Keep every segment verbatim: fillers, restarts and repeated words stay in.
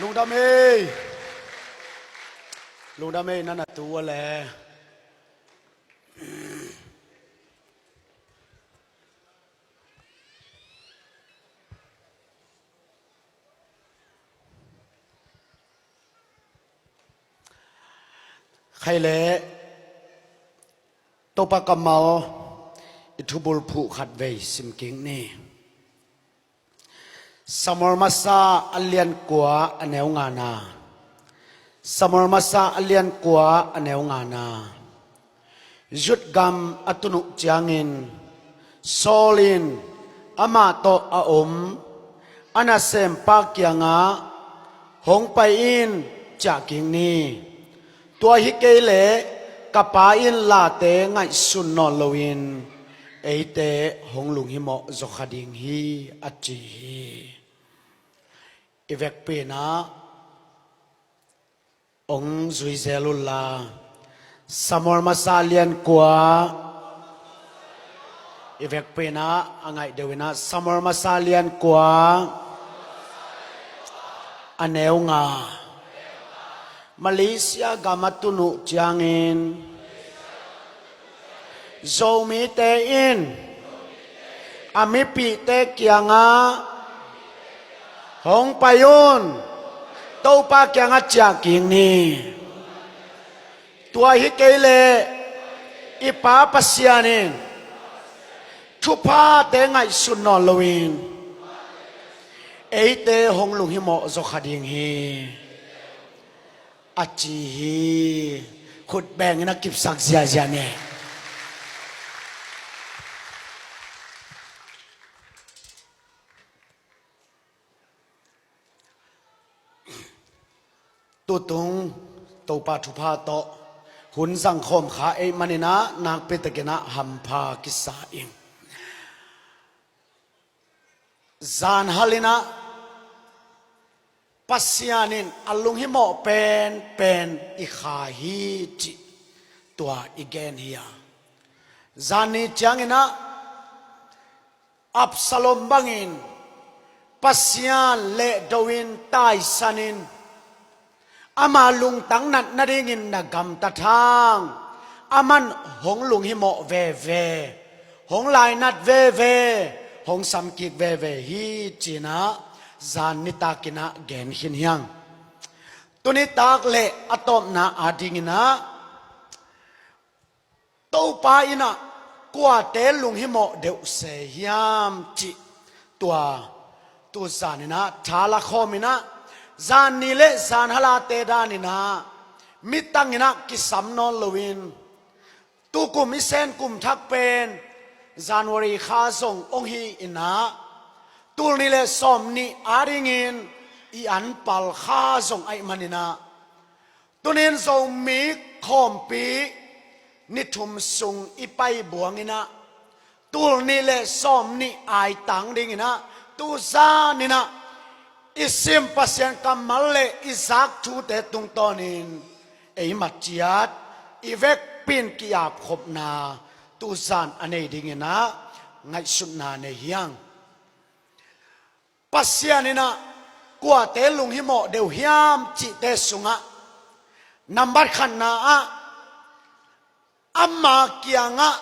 Lungdam ei. Lungdam ei, na na tu a le. Khai le Topa kammal i thubul phuh khat vei sim kik ni. Samuel masa a lian kua a neu ngana. Samuel masa a lian kua a neu ngana. Zut gam a tun uh ciangin Saul in amah tawh a om a nasempa kiangah, "Hong pai in, ciah kik ni. Tua hi kei leh ka pa in late ngaihsun nawn loin eite hong lunghimawh zawkha ding hi," a ci hi. I vekpi-in ah hong zui zel unla, Samuel masa lian kua, i vekpi-in ah a ngaih deuh in ah, Samuel masa lian kua a neu nga. Malaysia gam a tun uh ciangin Zomite in a mipihte kiangah, "Hong pai un, Topa kiangah ciah kik ni. Tua hi kei leh i Pa Pasian in thuphate ngaihsun nawn loin eite hong lunghimawh zawkha ding hi," a ci hi. Khut bengin a kipsak ziazia ni. Tutung Topa thupha tawh hun zangkhawm kha ei manin ah nakpi takin ah hampha kisa ing. Zan hal in ah Pasian in a lunghimawh penpen i kha hi cih tua i gen hi a. Zan ni ciangin ah Absalom bangin Pasian lehdo in taisan in ama lungtang nat nadingin na gamtat hang, aman hong lunghimawh veve, hong lainat veve, hong samkik veve hi ci-in ah zan nitak in ah gen khin hi hang. Tuni tak le a tawpna adingin ah Topa in ah kuate lunghimawh deuh se hiam cih tua tu zan in ah tha la khawm in ah, zan ni le zan halate dan in ah mitang in ah kisam nawn loin, tukum i Sen kum thak pen January kha zong hong hi in ah, tul nih le sawm nih adingin i anpal kha zong ahih manin ah, tunin Zomi khawmpi ni thum sung i pai buang in ah, tul nih le sawm nih aitang dingin ah, tu zan in ah i sim Pasian kammal le i zak thute tungtawnin ei mat ciat i vekpi-in ki-apkhopna tu zan a nei dingin ah ngaihsutna nei hi hang. Pasian in ah kuate lunghimawh deuh hiam cihte sungah nambat khatna ah ama kiangah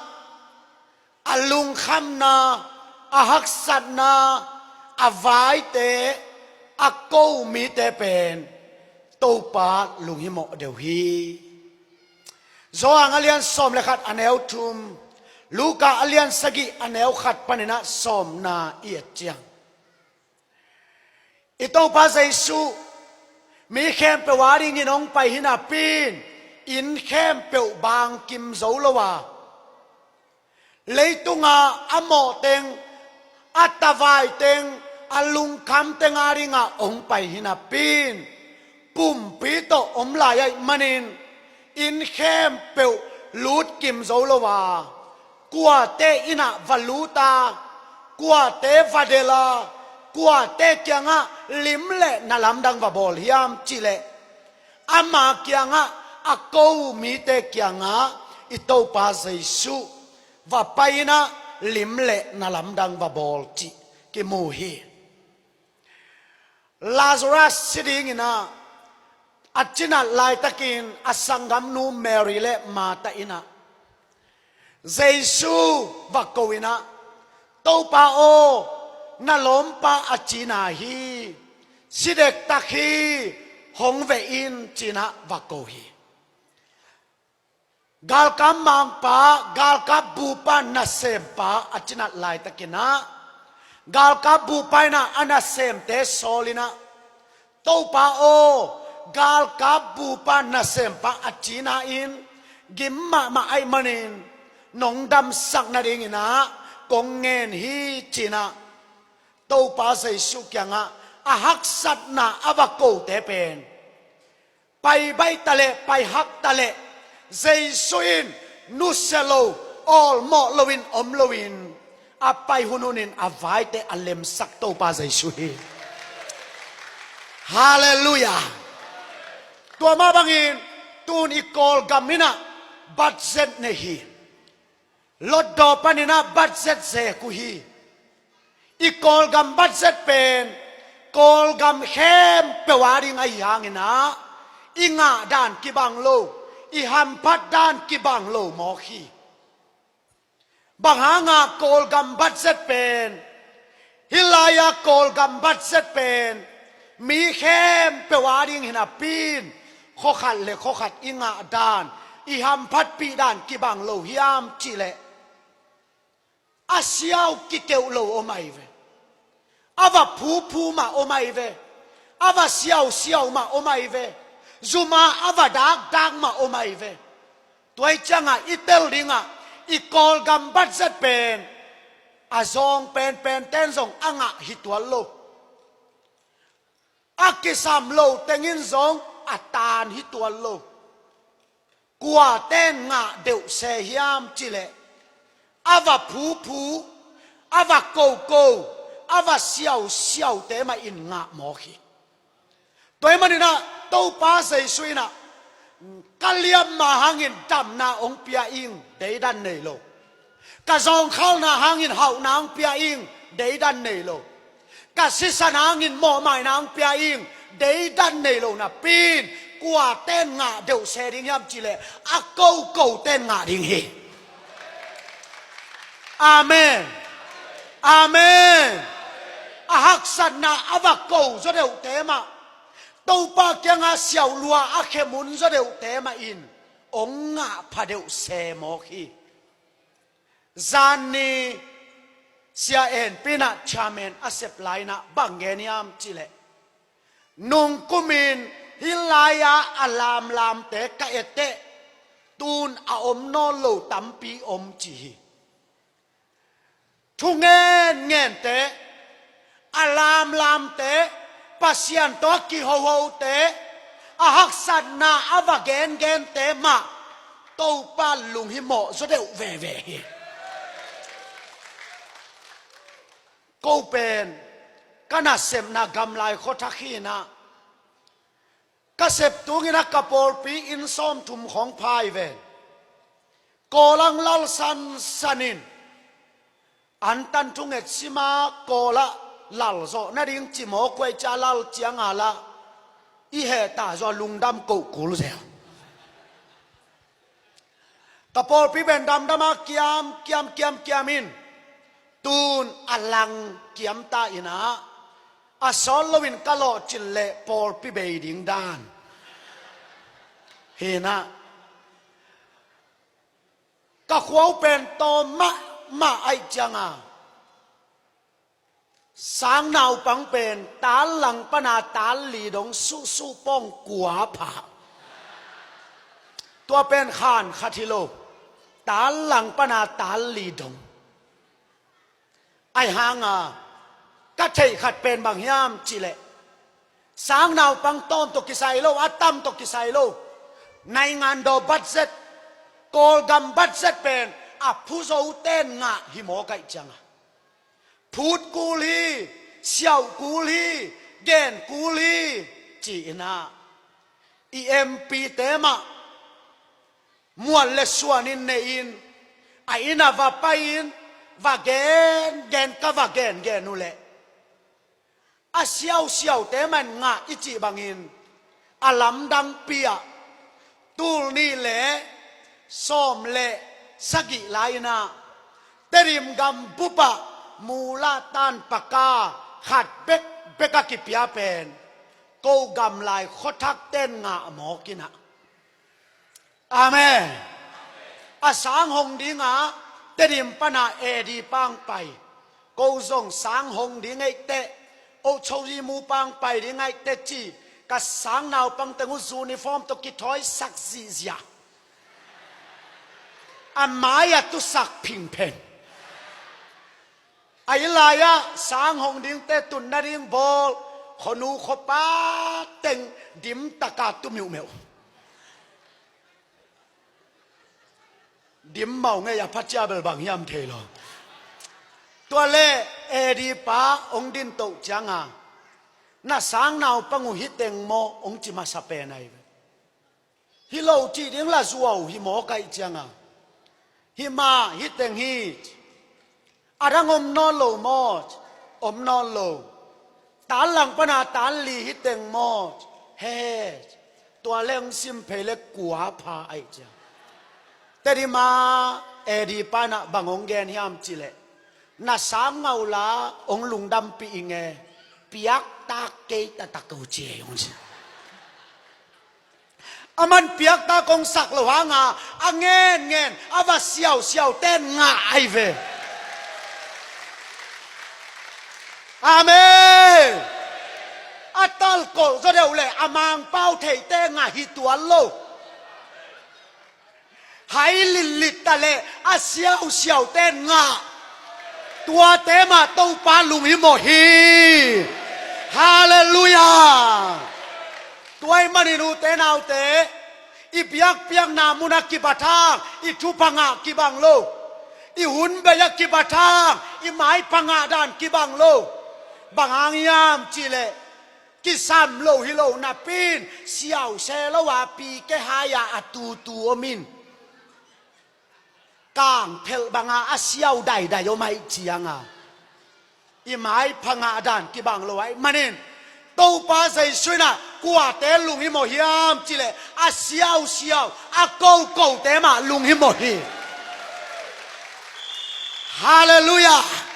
a lungkhamna, a haksatna, a vaite, a ko mite pen Topa lunghimawh deuh hi. Johan a lian sawm le khat a neu thum, Luka a lian sagih a neu khat panin ah sawmna i et ciang, i Topa Jesuh mi khempeuh adingin hong pai hi napi-in, inn khempeuh bangkim zo lo a, leitunga a mawhteng, a tavai teng, a lungkham teng adingah hong pai hi napi-in, pumpi tawh om lai ahih manin, inn khempeuh lutkim zo lo a, kuate inn ah va lut a, kuate va delh a, kuate kiangah lim le na lamdang va bawl hiam cihleh, ama kiangah, a ko mite kiangah i Topa Jesuh va pai in ah lim le na lamdang va bawl cih kimu hi. Lazarus si dingin ah a cinat laitakin a sanggamnu Mary le Martha in ah Jesu va ko in ah, "Topa aw, na lawmpa a cina hi, si dektak hi, hong ve in," ci-in ah va ko hi. Galkap mangpa, galkap bupa nasempa a cinat laitakin ah, galkap bupa in ah a nasemte sawl in ah, "Topa aw, galkap bupa nasempa a cina in gim mahmah ahih manin nong damsak nadingin ah kong ngen hi," ci-in ah Topa Jesu kiangah a haksatna a va kote pen pai baih taleh, pai hak taleh, Jesu in nusia lo, awlmawh loin om loin a pai hunhunin a vaite a lemsak Topa Jesu hi. Halleluiah. Tua mah bangin tun i Kawlgam in ah budget nei hi. Lotdaw panin ah budget zek uh hi. I Kawlgam budget pen Kawlgam khempeuh a ding ahi hangin ah i ngah dan kibang lo, i hamphat dan kibang lo mawk hi. Bang hanga Kawlgam budget pen, hih lai-a Kawlgam budget pen mi khempeuh a ding hi napi in, khua khat le khua khat i ngah dan, i hamphatpih dan kibang lo hiam cih leh, a siau kikeuh lo om ahi ve. A va phuphu mah om ahi ve. A va siausiau mah om ahi ve. Zuma a va dakdak mah om ahi ve. Tua ahih ciangah i tel dingah i Kawlgam budget pen a zawng penpen ten zong a ngah hi tuan lo. A kisam lo tengin zong a tan hi tuan lo. Kua ten ngah deuh se hiam cih leh, a va phuphu, a va koko, a va siausiaute mah in ngah mawk hi. Tua ahih manin ah Topa Jesu in ah, "Ka liamma hangin damna hong pia ing," deidan nei lo. "Ka zawngkhalna hangin hauhna hong pia ing," deidan nei lo. "Ka sisan hangin mawhmaina hong pia ing," deidan nei lo napi in, kua ten ngah deuh se ding hiam cih leh, a koko ten ngah ding hi. Amen. Amen. A haksatna a va ko zaw deuhte mah, Topa kiangah siauhlua a khemun zaw deuhte mah in hong ngah pha deuh se mawk hi. Zanni Sia En Pi in ah chairman a sep lai-in ah bang gen hiam cih leh, "Nungkumin hih lai-a a lamlamte ka etteh, tun a om nawn lo tampi om," ci hi. Thu ngenngente, a lamlamte, Pasian tawh a kihohote, a haksatna a va gengente mah Topa lunghimawh zaw deuh veve hi. Ko pen ka nasepna gamlai khuathak hi-in ah, ka sep tungin ah ka pawlpi inn sawmthum khawng pha hi ven. Kawlang lal sansan in antan thunget sima Kawlah lal zawh nading cimawh kuai cia lal cianga lah i hehta zaw lungdam koh kul zel. Ka pawlpi pen damdama kiam kiam kiam kiam in, tun a lang kiam ta in ah, a sawt loin ka lawhcin leh pawlpi bei ding dan hi-in ah, ka khua uh pen tawm mahmah ahih cianga, sang naupang pen tal lang pana tal li dong suhsuh pawng kua pha. Tua pen khan khat hi lo, tal lang pana tal li dong. Ahih hanga ka theih khat pen bang hiam cih leh, sang naupang tawm tawh kisai lo, a tam tawh kisai lo, naingandaw budget, Kawlgam budget pen a phuzo ten ngah hi mawk ahih cianga, phut kul hi, siauh kul hi, gen kul hi, ci-in ah, i M P te mah muan le suanin nei-in, a inn ah va pai-in, va gen gen, ka va gen gen uh leh, A siausiaute man ngah i cih bangin a lamdangpi ah tul nih le sawm le sagih lai-in ah Tedim gam bup ah mula tanpaka khat bekbek a kipia pen ko gamlai khuathakten ngah mawkin ah. Amen. A sang hong dingah Tedim pana A D pang pai. Ko zong sang hong ding eite, o chozi mu pang pai ding eite ci, ka sang naupang teng uh uniform tawh kithawisak zihziah. A mai a tusak phingphen. A i lai-ah sang hong dingte tun nading bawl, khuanu khuapa teng dim taka tu miuhmeuh. Dim mau ngei a phacia bel bang hiam thei lo. Tua le A D pa hong din toh cianga na sang naupang uh hi teng maw hong ci masa pen ahi ve. Hi lo cih ding la zuau hi maw kaih cianga. Hi mah hi teng hi. A dang om nawn lo maw? Om nawn lo. Tan lang pana tan li hi teng maw? He. Tua leng sim phei le kua pha aih cia. Tedim a A D pana bang hong gen hiam cih leh, na sang ngau la hong lungdampih ing e, piaktak kei taktak ko ci e hong ci. A man piaktak hong sak lo hanga a ngenngen a va siausiaute ngah ahi ve. Amen. A talkolh zaw deuh le a mangpau theite ngah hi tuan lo. Hai litlit ta le a siausiaute ngah. Tuate mah Topa lunghimawh hi. Halleluiah. Tua ahih manin ute naute, i biakpiakna munah kibat hang i thupha ngah kibang lo. I hun bei-ah kibat hang i maipha ngah dan kibang lo. Bang hang hiam cih leh kisam lo hi lo napi-in siau se lo a pi kehai-a a tutu om in. Kangphelh banga a siau daidai om ahih cianga i maipha ngah dan kibang lo ahih manin Topa Jesu in ah kuate lunghimawh hiam cih leh a siausiau a kokote mah lunghimawh hi. Halleluiah.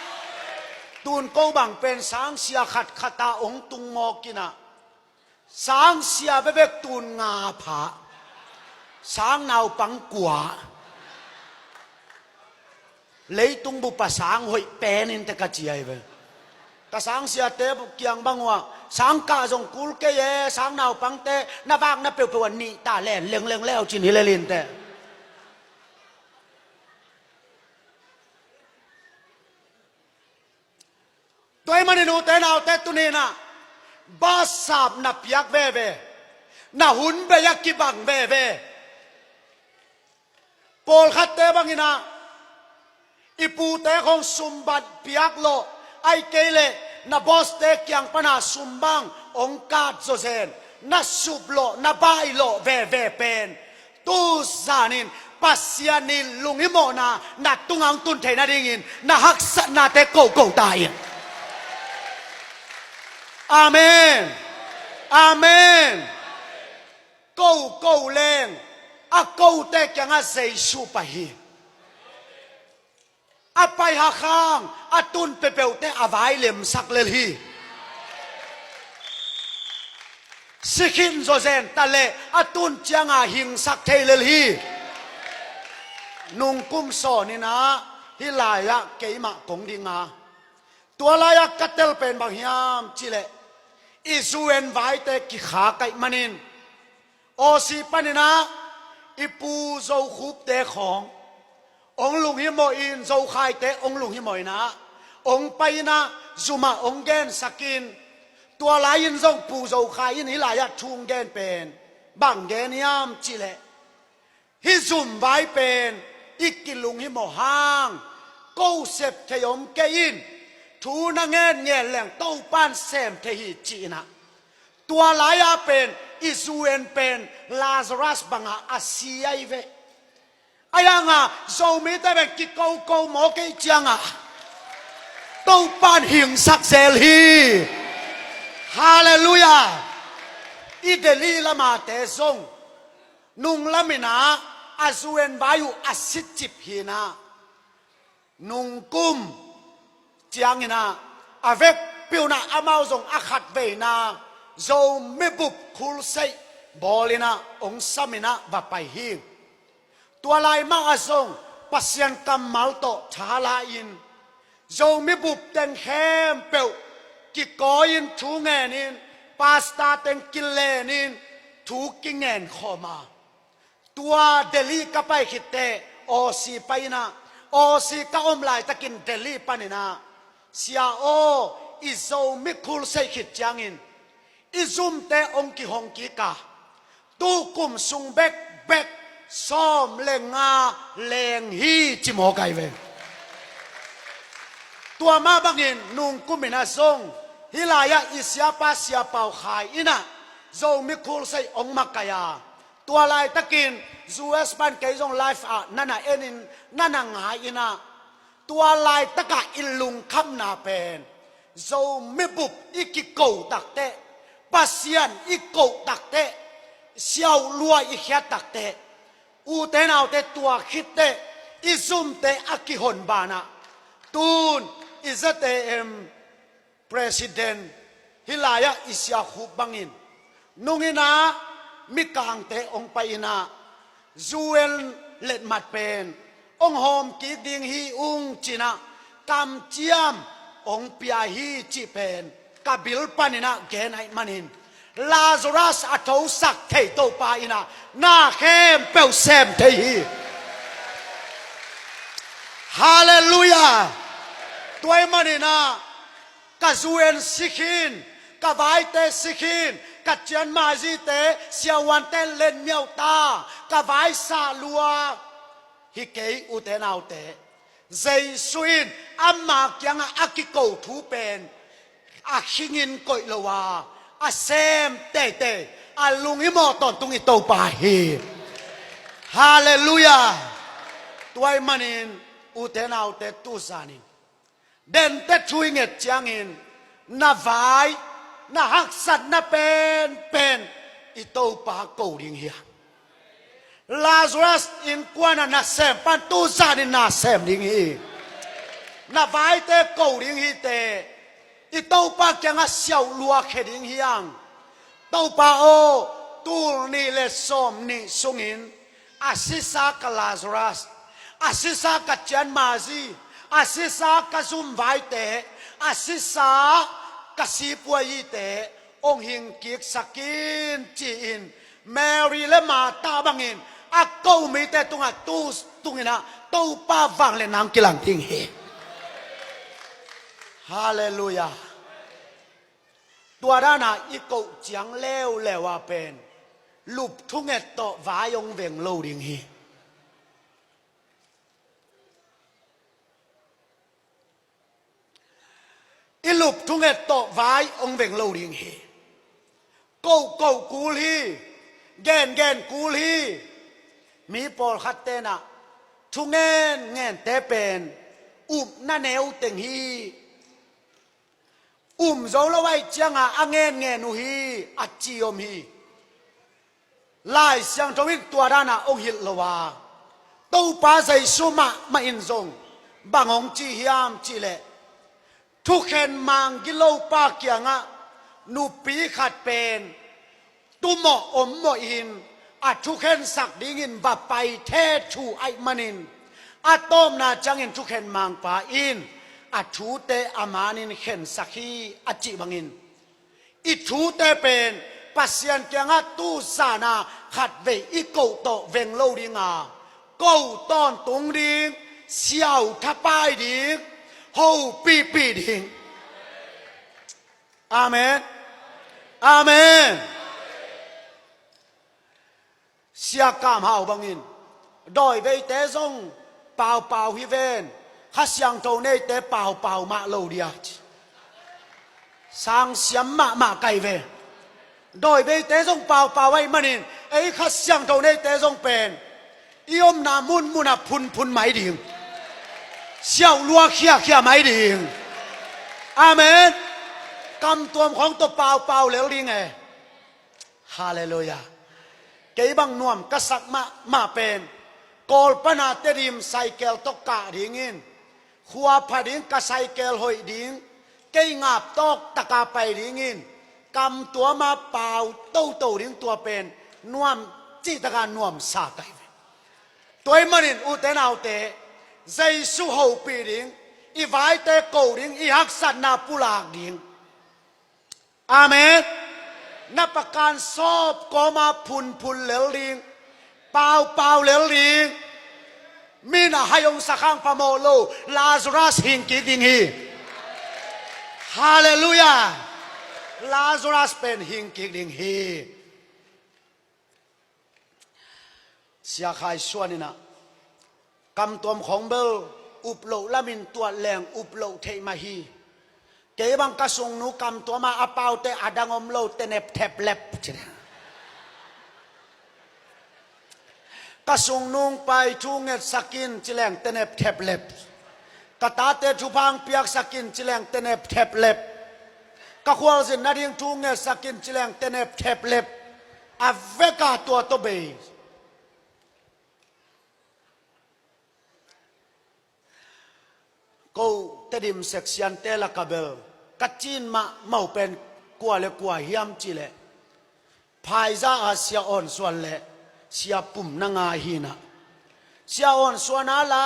Tun ko bang pen sangsia khatkhat a hong tung mawk in ah, sangsia bekbek tun nga pha. Sang naupang kua. Leitung bup a sang hoih pen in teh ka ci ahi ve. Ka sangsiate kiang bang uh ah, sang kah zong kul kei e, sang naupangte na vak na peuhpeuh ah nih ta len lengleng leu cin hi lel in teh. Tua ahih manin ute naute tuni-in ah, basap na piak veve, na hun bei-ah kibang veve. Pawlkhatte bangin ah i pute khawng sumbat piak lawh, ahih kei leh na bawste kiang pana sum bang hong kat zawzen, na sup lawh na bai lawh veve pen tu zanin Pasian in lunghimawhna na tungah hong tun theih nadingin na haksatnate koko ta in. Amen. Amen. Koko leng a kote kiangah Jesu pai hi. A pai hak hang a tun peuhpeuhte a vai lemsak lel hi. Sikhin zawzen ta leh a tun cianga hingsak thei lel hi. Nungkum sawn in ah hih lai-ah keimah kong ding a, tua lai-ah ka tel pen bang hiam cih leh i U N vaite kikhak ahih manin Aussie panin ah i Pu Zo Khupte khawng hong lunghimawh in, Zo Khaite hong lunghimawh in ah hong pai in ah, zum ah hong gensak in. Tua lai-in zong Pu Zo Khai in hih lai-ah thu hong gen pen bang gen hiam cih leh, hih zum vai pen i kilunghimawh hang ko sep thei om kei in, thu na ngenngen leng Topa'n sem thei hi ci in ah. Tua lai-ah pen i U N pen Lazarus bangah a si ahi ve. Ahi hangah Zomite pen kikoko mawk ahih ciangah Topa'n hingsak zel hi. Halleluiah. I Delhi lamate zong nunglam in ah a zu en vai uh a sitcip hi in ah, nungkum ciangin ah a vekpi un ah amau zong a khatveina Zomi bup khulseih bawl in ah hong sam in ah va pai hi. Tua lai mah ah zong Pasian kammal tawh tha la-in Zomi bup teng khempeuh kikawi-in thu ngenin, pastor teng kilenin thu kingen khawm a, tua Delhi ka pai khit teh Aussie pai in ah, Aussie ka om laitakin Delhi panin ah, "Sia aw, i Zomi khulseih khit ciangin i zumte hong kihong kik a, tu kum sung bekbek sawm le nga leng hi," ci mawk ai ve. Tua mah bangin nungkum in ah zong hih lai-ah i siapa Sia Pau Khai in ah Zomi khulseih hong makaih a, tua laitakin U S pan kei zong live ah na na enin na na ngai in ah, tua laitakah i lungkhamna pen Zomi bup i kiko takteh, Pasian i koh takteh, siauhlua i khiat takteh, ute naute, tua khit teh i zumte a kihon banah tun i Z A M president hih lai-ah i Sia Khup bangin nung in ah Mikangte hong pai in ah, U N letmat pen hong hawm kik ding hi ung ci in ah kamciam hong pia hi cih pen ka bil panin ah gen ahih manin, Lazarus a thosak thei Topa in ah na khempeuh sem thei hi. Halleluiah. Tua ahih manin ah ka U N si khin, ka vaite si khin, ka cianmazite siavuante lenmiau ta, ka vai sah lua hi kei, ute naute. Jesu in ama kiangah a kiko thu pen a khingin koih lo a, a sem teitei, a lunghimawh tawntung i Topa hi. Halleluiah. Tua ahih manin ute naute, tu zanin dente thu i nget ciangin na vai, na haksatna penpen i Topa ko ding hi a, Lazarus innkuan a nasem pan tu zanin na sem ding hi. Na vaite ko ding hi teh, i Topa kiangah siauhlua khia ding hi hang. Topa aw, tul nih le sawm nih sungin a sisa ka Lazarus, a sisa ka cianmazi, a sisa ka zumvaite, a sisa ka sipuayite hong hingkiksak in ci-in, Mary le Martha bangin a ko mite tungah tu tungin ah Topa vangliatna hong kilang ding hi. Halleluiah. Tua dan a i koh ciang leuleu a pen lup thunget tawh vai hong veng lo ding hi. I lup thunget tawh vai hong veng lo ding hi. Kohkoh kul hi, gengen kul hi. Mi pawlkhat ten ah thungen ngente pen upna neu teng hi. Um zo lo ahih ciangah a ngenngen uh hi, a ci om hi. Lai Siangtho in tua dan ah hong hilh lo a, Topa Jesu mahmah in zong bang hong ci hiam cih leh, thukhen mang gilopa kiangah nupi khat pen tumawh ommawh in a thukhensak dingin va pai the thu ahih manin, a tawpna ciangin thukhen mangpa in a thute a manin khensak hi a cih bangin, i thute pen Pasian kiangah tu zan a khatvei i koh tawh veng lo ding a, ko tawntung ding, siau thapai ding, hopihpih ding. Amen. Amen. Sia Kam Hau bangin, dawiveite zong paupau hi ven, Kha Siangtho neite paupau mah lo dia ci. Sang siam mahmah kai ve. Dawiveite zong paupau ahih manin, ei Kha Siangtho neite zong pen i omna munmun ah phunphun mai ding, siauhlua khiakhia mai ding. Amen. Kamtuam khawng tawh paupau lel ding e. Halleluiah. Kei bang nuam ka sak mahmah pen Kawl pana Tedim cycle tawh kah dingin, khua pha ding, ka cycle hoih ding, kei ngap tawk taka pai dingin, kamtuama pau toto ding, tua pen nuam cihtaka nuamsa ka hi ve. Tua ahih manin ute naute, Jesu hopih ding, i vaite ko ding, i haksatna pulak ding. Amen. Na pakan sawp kawma phunphun lel ding, paupau lel ding. Min a hai hong sak hang phamawh lo, Lazarus hing kik ding hi. Halleluiah. Lazarus pen hing kik ding hi. Sia Khai Suan in ah, kamtuam khawng bel up loh lamin tuat leng up loh theih mah hi. Kei bang ka sungnu kamtuama a paute a dang om lo, tenep thep lep ci. Ka sungnung pai thu ngetsak in ci leng tenep thep lep. Ka tate thupha hong piaksak in ci leng tenep thep lep. Ka khualzin nading thu ngetsak in ci leng tenep thep lep. A veka tua tawh bei. Ko Tedim section te laka bel ka cin mahmah uh pen kua le kua hiam cih leh, Phaiza a Sia Awn Suan le Sia Pum Nang a hi in ah, Sia Awn Suan a la,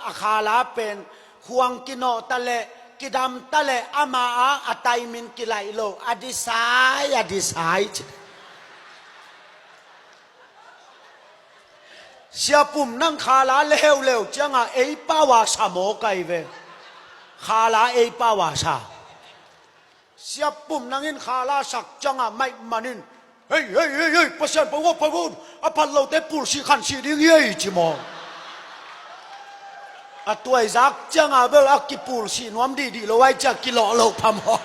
a khala pen khuang kinawh ta leh, kidam ta leh, ama a, a taimin kilaih lo, a disai, a disai ci. Sia Pum Nang khala leuleu cianga ei pau a sa maw kai ve. Khala ei pau a sa. Sia Pum Nang in khala sak cianga maih manin, "Hei, hei, hei, hei, Pasian pau aw, pau aw, a phat lote pulsih khansih ding hi ei," ci maw. A tuaizak cianga bel a kipulsih nuam dihdih lo ai cia kilawh loh pha maw.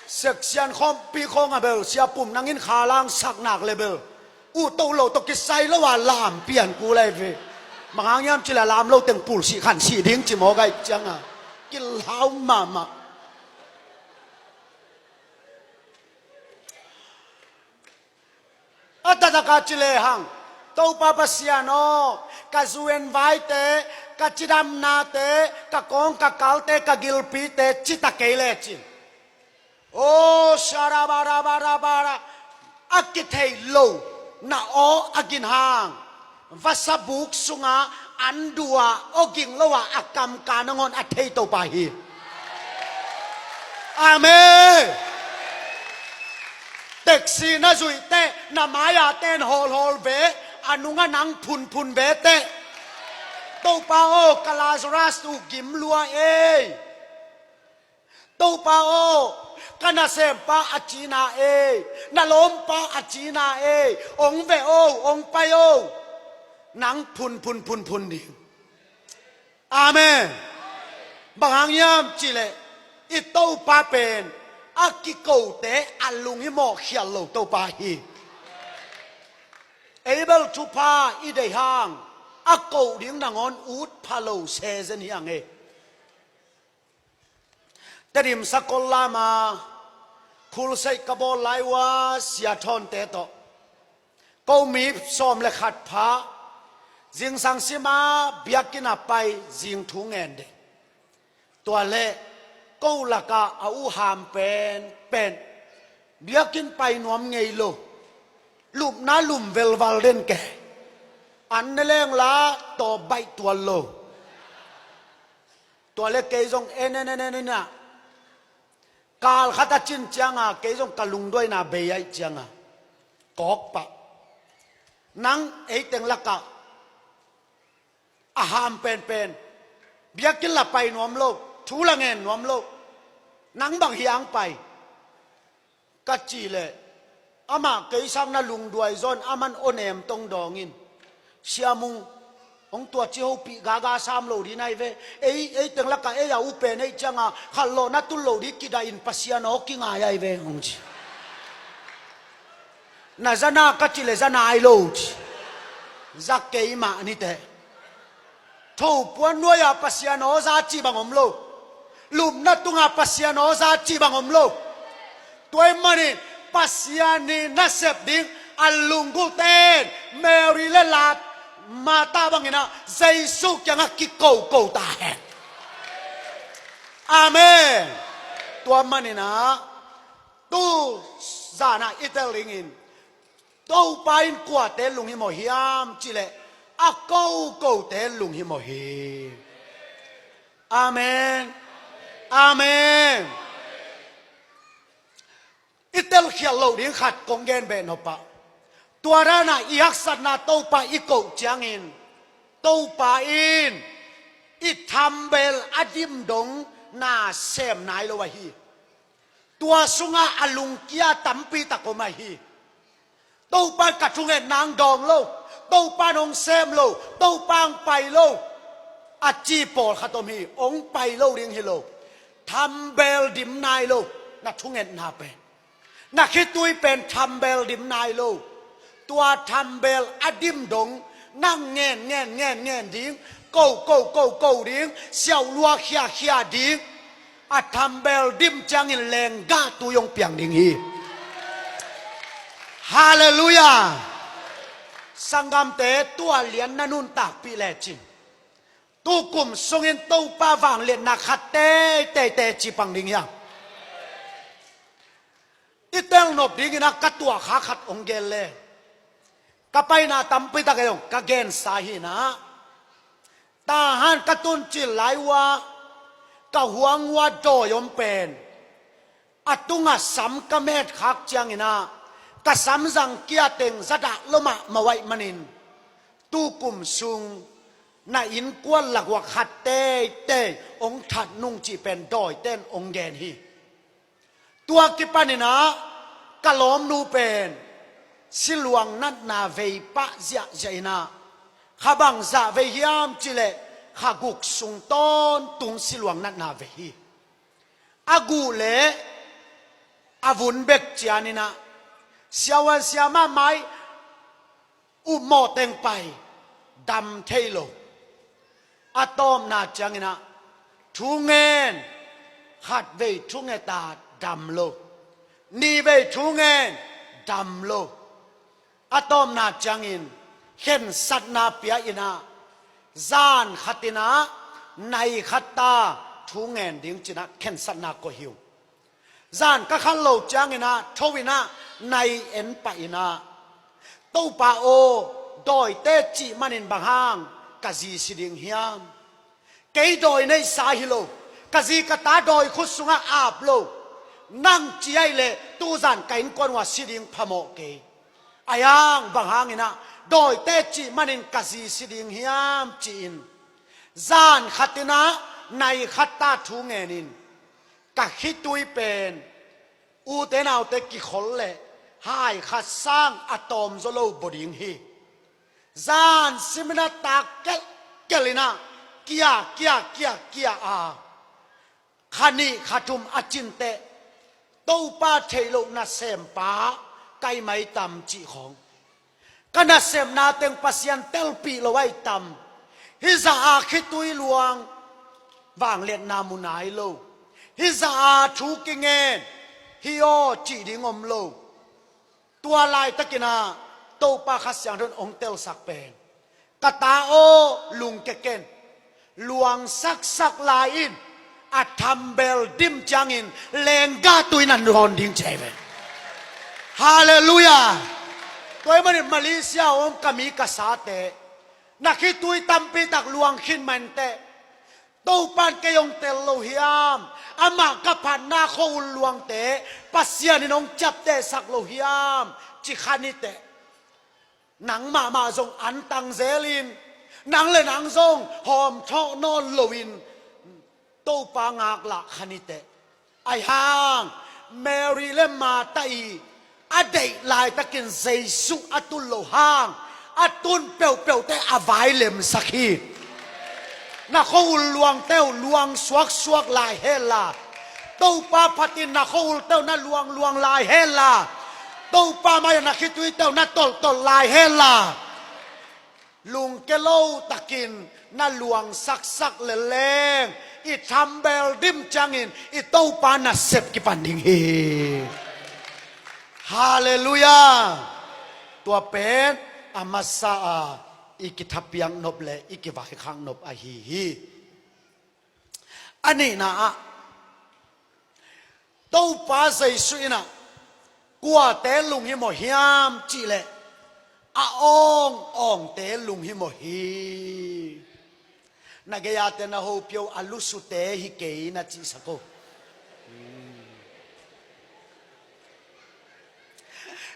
Section khawmpi khawng a bel Sia Pum Nang in khala hong sak nak le bel uh toh lo tawh kisai lo a lam pian kul ai ve. Bang hang hiam cih leh lam lo teng pulsih khansih ding ci maw kai cianga kilau mahmah. A taktak a ci lehang, Topa Pasian aw, ka zu en vaite, ka cidamnate, ka kawng ka kalte, ka gilpite cita kei lecin, aw, sarabarabara, a kithei lo na aw a ginhang vasa buk sunga an dua aw ging lo a, a kamka nangawn a thei Topa hi. Amen. Taxi na zuih teh, na mai-a ten hawlhawl ve, a nunga nang phunphun ve teh. Topa aw, ka Lazarus uh gim lua ei. Topa aw, ka nasempa a cina ei, na lawmpa a cina ei, ong ve aw, ong pai aw. Nang phunphun phunphun ding. Amen. Bang hang hiam cih leh i Topa pen a kikote a lunghimawh khial lo Topa hi. Ei bel thupha i deih hang a koh ding nangawn ut pha lo sezen hi ang e. Tedim Sakol lama khulseih ka bawl lai uh a, sia thawnte tawh ko mi sawm le khat pha zingsang sima biakinn a pai zing thu ngen ding. Tua leh ko lakah a uham penpen biakinn pai nuam ngei lo, lupna lum velval den ke, an ne leng la tawp baih tuan lo. Tua leh kei zong en en en en in ah, kal khat a cin cianga kei zong ka lungduaina bei aih cianga kawk pah. Nang ei teng lakah a ham penpen, biakinn la pai nuam lo, thu la ngen nuam lo, nang bang hiang pai ka cih leh, amah kei sang na lungduai zawn aman aw nem tong dawngin, Sia Mung, hong tua ci hopih gaga sam lo dih nai ve. Ei, ei teng lakah ei a upen ei cianga khat lawh na tul lo dih kidah in Pasian aw kingai ai ve hong ci. Na zana ka cih leh zana ai lo ci. Za kei mah niteh. Thopuan nuai-a Pasian aw za cih bang om lo. Lupna tungah Pasian aw za cih bang om lo. Tua ahih manin Pasian ii nasep ding a lunggulhte in Mary le Martha bangin ah Jesu kiangah kikoko ta hen. Amen. Tua manin ah tu zan ah i tel dingin Topa in kuate lunghimawh hiam cih leh a kokote lunghimawh hi. Amen. Amen. I telkhialh loh ding khat kong gen beh nop ah, tua dan ah i haksatna Topa i koh ciangin Topa in i thambel a dim dong na sem nai lo ahi. Tua sungah a lungkia tampi tak om ahi. Topa in ka thungetna hong dawng lo, Topa in hong sem lo, Topa hong pai lo, a ci pawlkhat om hi. Hong pai lo ding hi lo. Thambel dim nai lo. Na thungetna pen, na khitui pen thambel dim nai lo. Tua thambel a dim dong nang ngen ngen ngen ngen ding, ko ko ko ko ding, siauhlua khia khia ding. A thambel dim ciangin lenggah tui hong piang ding hi. Halleluiah. Sanggamte, tua lian na nuntakpih lecin tu kum sungin Topa vangliatna khat teitei teci pang ding hiam? I telnop dingin ah ka tuahkhak khat hong gen le, ka paina tampi tak ei hong ka gensa hi in ah, Tahan ka tuncil lai uh ah ka huang uh ah dawi om pen a tungah sam ka metkhak ciangin ah ka samzang kia teng za dah lua mahmah uh ahih manin tu kum sung na innkuan lak uh ah khat teitei hong that nung cih pen dawite in hong gen hi. Tua kipanin ah ka lawmnu pen siluang natna vei pah ziahziah in ah, kha bangzah vei hiam cih leh kha guk sung tawntung siluang natna vei hi. A guh leh a vun bek ciangin ah siavuan siamah mai upmawh teng pai, dam thei lo. A tawpna ciangin ah thu ngen, khat vei thu nget a dam lo, nih vei thu ngen, dam lo. A tawpna ciangin khensatna pia in ah zan khat in ah nai khat ta thu ngen ding ci in ah khensatna koih hi ung. Zan ka khat lo ciangin ah tho in ah nai en pah in ah, Topa aw, dawite cih manin bang hang ka zi si ding hiam? Kei dawi neihsa hi lo, ka zi ka ta dawi khut sungah ap lo. Nang ci ahih leh tu zan ka innkuan uh ah si ding phamawh kei. Ahi hang bang hangin ah dawite cih manin ka zi si ding hiam ci-in zan khat in ah nai khat ta thu ngen in ka khitui pen ute naute kikhol leh hai khat sang a tawm zaw lo baw ding hi. Zan simin a tak kelhkelh in ah kia kia kia kia a kha nih kha thum a cin teh Topa theih loh nasempa ka hi mai tam cih khawng. Ka nasepna teng Pasian telpih lo ahi tam. Hih zah a khitui luang vangliatna mu nai lo. Hih zah a thu kingen hi aw cih ding om lo. Tua laitakin ah Topa Kha Siangtho in hong telsak pen, ka ta aw, lungkia ken. Luang saksak lai in, a thambel dim ciangin lenggah tui in a nawn ding ci ahi ve. Halleluiah. Tua ahih manin Malaysia a om ka mi ka sate, na khitui tampi tak luang khin mah inteh. Topa in kei hong tel lo hiam? Amah ka phatna khua-ul luangte Pasian in hong ciaptehsak lo hiam? Ci kha ni teh. Nang mahmah zong antang zelin, nang le nang zong hawmthawh nawn loin Topa ngaklah kha ni teh. Ahi hang Mary le Martha i a deih laitakin Jesu a tun loh hang a tun peuhpeuhte a vai lemsak hi. Na khua-ul luangte uh luang suaksuak lai hen la, Topa phatin na khua-ulte uh na luangluang lai hen la, Topa mai-ah na khituite uh na tolhtolh lai hen la. lungke lo takin na luangsaksak leleng i thambel dim ciangin i Topa nasep kipan ding hi. Halleluiah. Tua pen a masa a i kithapiak nop le i kivaikhak nop ahi hi. A nihna ah Topa Jesu in ah kuate lunghimawh hiam cihleh a awngawngte lunghimawh hi. Na gei-ate na hopih o, a lusute hi kei na cihsak o.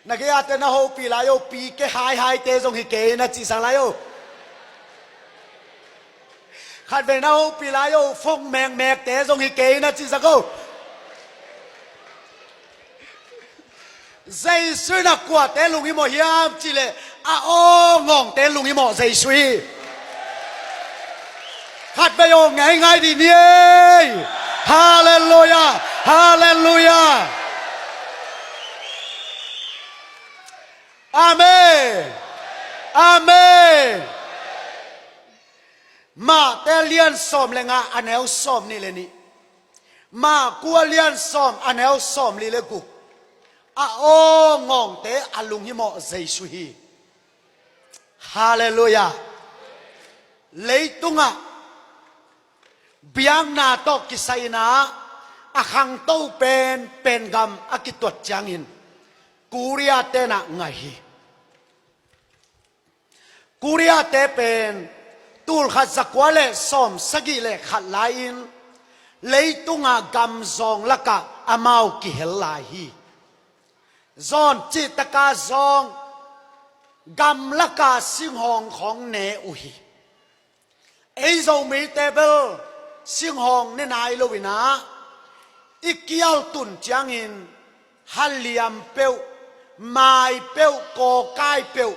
Na gei-ate na hopih lai o, pike haihaite zong hi kei na cihsak lai o. Khatvei na hopih lai o, fong mekmekte zong hi kei na cihsak o. Jesu in ah kuate lunghimawh hiam cihleh a awngawngte lunghimawh Jesu hi. Khatvei aw ngeingai dih ni ei. Halleluiah. Halleluiah. Amen. Amen. Mate lian sawm le nga a neu sawm nih le nih. Maku a lian sawm a neu sawm li le guk. A awngawngte a lunghimawh Jesu hi. Halleluiah. Leitungah biakna tawh kisai-in ah a khangto pen Pen gam a kituat ciangin Korea ten ah ngaih hi. Korea te pen tulkhat zakua le sawm sagih le khat lai-in leitungah gamzawng lakah amau kihel lai hi. Zawn cihtaka zong gamlaka singhawng khawng ne uh hi. Ei Zomite bel singhawng ne nai lo-in ah i kial tun ciangin haliam peuh, mai peuh, kawkai peuh,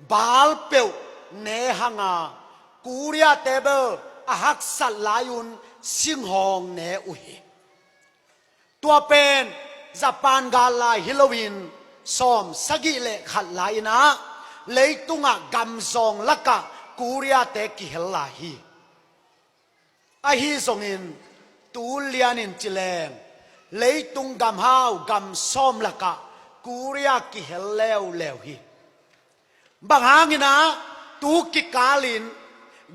bal peuh ne hang a, Korea te bel a haksat lai-un singhawng ne uh hi. Tua pen Japan gal lai hi lo-in sawm sagih le khat lai-in ah leitungah gamzawng lakah Korea te kihel lai hi. Ahi zongin tu lianin ci leng leitung gamhau gam sawm lakah Korea kihel leuleu hi. Bang hangin ah tu kikalin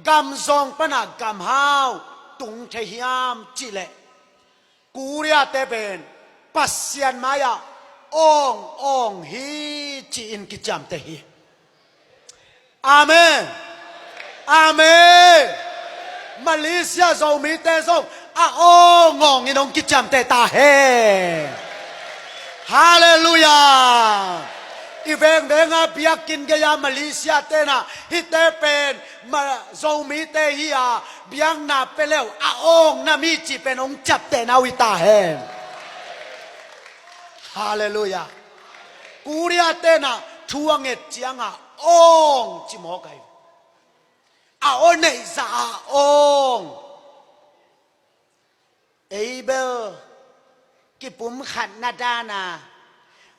gamzawng panah gamhau tung thei hiam cihleh Korea te pen Pasian mai-ah awng awng hi ci-in kiciamteh hi. Amen. Amen. Malaysia Zomite zong a awngawng in hong kiciamteh ta hen. Halleluiah. I vengvenga biakinn gei-a Malaysia tenah hihte pen ma Zomite hi-a biakna pia leu a awng na mi cih pen hong ciaptehna uh hi ta hen. Halleluiah. Korea tenah thu a nget ciangah awng ci mawk ahi. A aw neihzah a awng. Ei bel kipumkhatna dana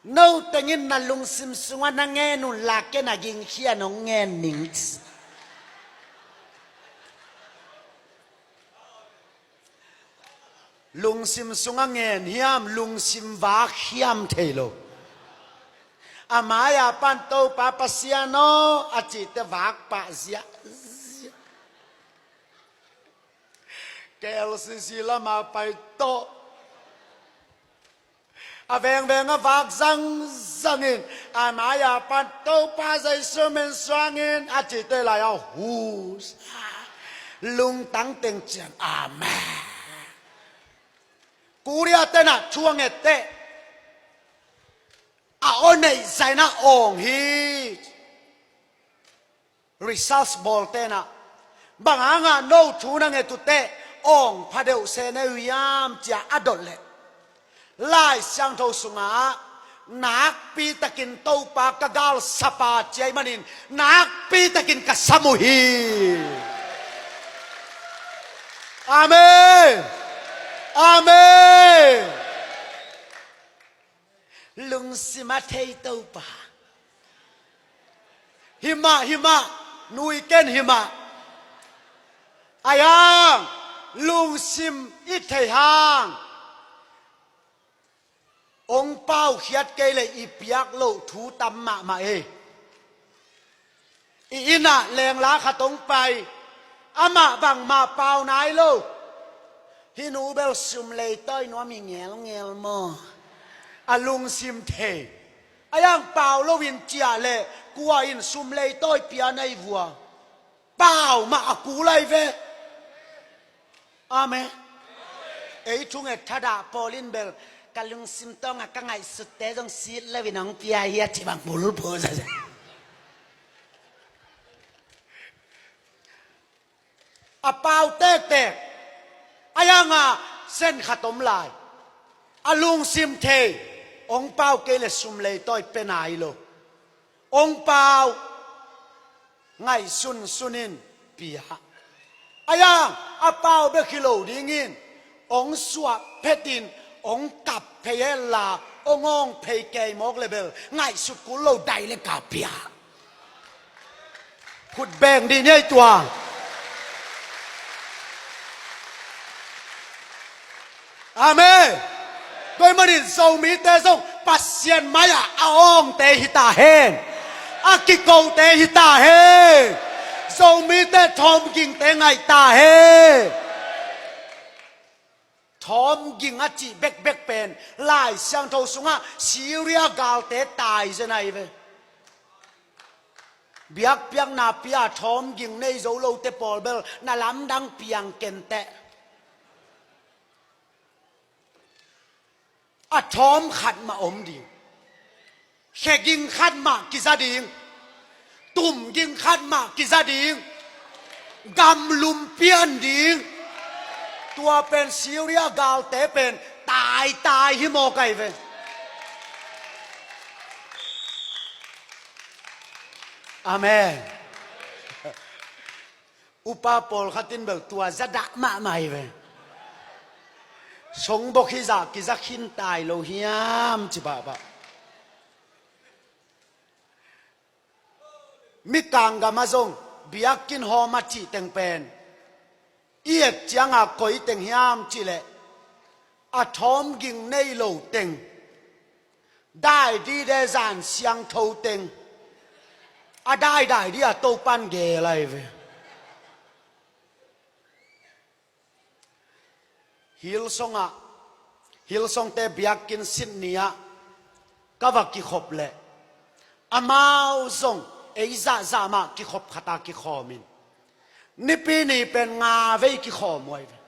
no tengin na lungsim sungah na ngen un la kei na gingkhia nong ngen ning. Lungsim sungah ngen hiam, lungsim vak hiam thei lo. A mai-a pan Topa Pasian aw a cihte vak pah ziahziah. K L C C lama pai tawh a vengveng a vak zangzangin a mai-a pan Topa Jesu min suangin a cihte lai-a hu lungtang teng cian. Amen. Korea tenah thu a ngette a aw neihzah in a awng hi. Research bawl tenah bang hangah no thu na nget uh teh awng phadeuh se na uh hiam cia a dot leh Lai Siangtho sungah nakpi takin Topa ka galsapa ci ahih manin nakpi takin ka sam uh hi. Amen. Amen. Lungsim a thei Topa. Himah himah. Nui ken hi mah. Ahi hang lungsim i thei hang, hong paukhiat kei leh i piak loh thu tam mahmah hi. I inn ah lengla khat hong pai, amah bangmah pau nai lo. Hih nu bel sum leitawi nuam hi ngelngel maw? A lungsim thei. Ahi hang pau loin ciah leh kua in sum leitawi pia na hi vua? Pau mah a kul lai ve. Amen. Ei thunget thadah pawl in bel ka lungsim tawngah ka ngaihsutte zong sit loin hong pia hi a ci bang bulphu sa. A pau tektek. Ahi hang a sen khat om lai. A lungsim thei. Hong pau kei leh sum leitawi pia nai lo. Hong pau, ngaihsunsun in pia. Ahi hang a pau bek hi lo dingin hong suah phetin hong kap phei henla hong awng phei kei mawk leh bel ngaihsut kul lo dai leh ka pia. Khut beng dih ni ei tuang. Amen. Tua ahih manin Zomite zong Pasian mai-ah a awngte hi ta hen. A kikote hi ta hen. Zomite thawmgingte ngaih ta hen. Thawmging a cih bekbek pen Lai Siangtho sungah Syria galte tai zen ahi ve. Biakpiakna pi-a thawmging nei zo lote pawl bel na lamdang piang kenteh. A thawm khat mah om ding. Kheging khat mah kiza ding. Tumging khat mah kiza ding. Gamlum pian ding. Tua pen Syria galte pen taitai hi mawk ahi ve. Amen. Upa pawlkhat in bel tua zadah mahmah hi ve. Songbok hizah kiza khin tai lo hiam ci pahpah. Mikang gamah zong biakinn hawm a cih teng pen i et ciangah koi teng hiam cih leh a thawmging nei lo teng. Dai dide zan siangtho teng. A daidai dih a Topan geel ahi ve. Hillsong ah, Hillsongte biakinn Sydney ah ka va kikhop leh amau zong ei zahzah mah kikhop khat a kikhawm in. Nipi ni pen nga vei kikhawm uh ahi ve.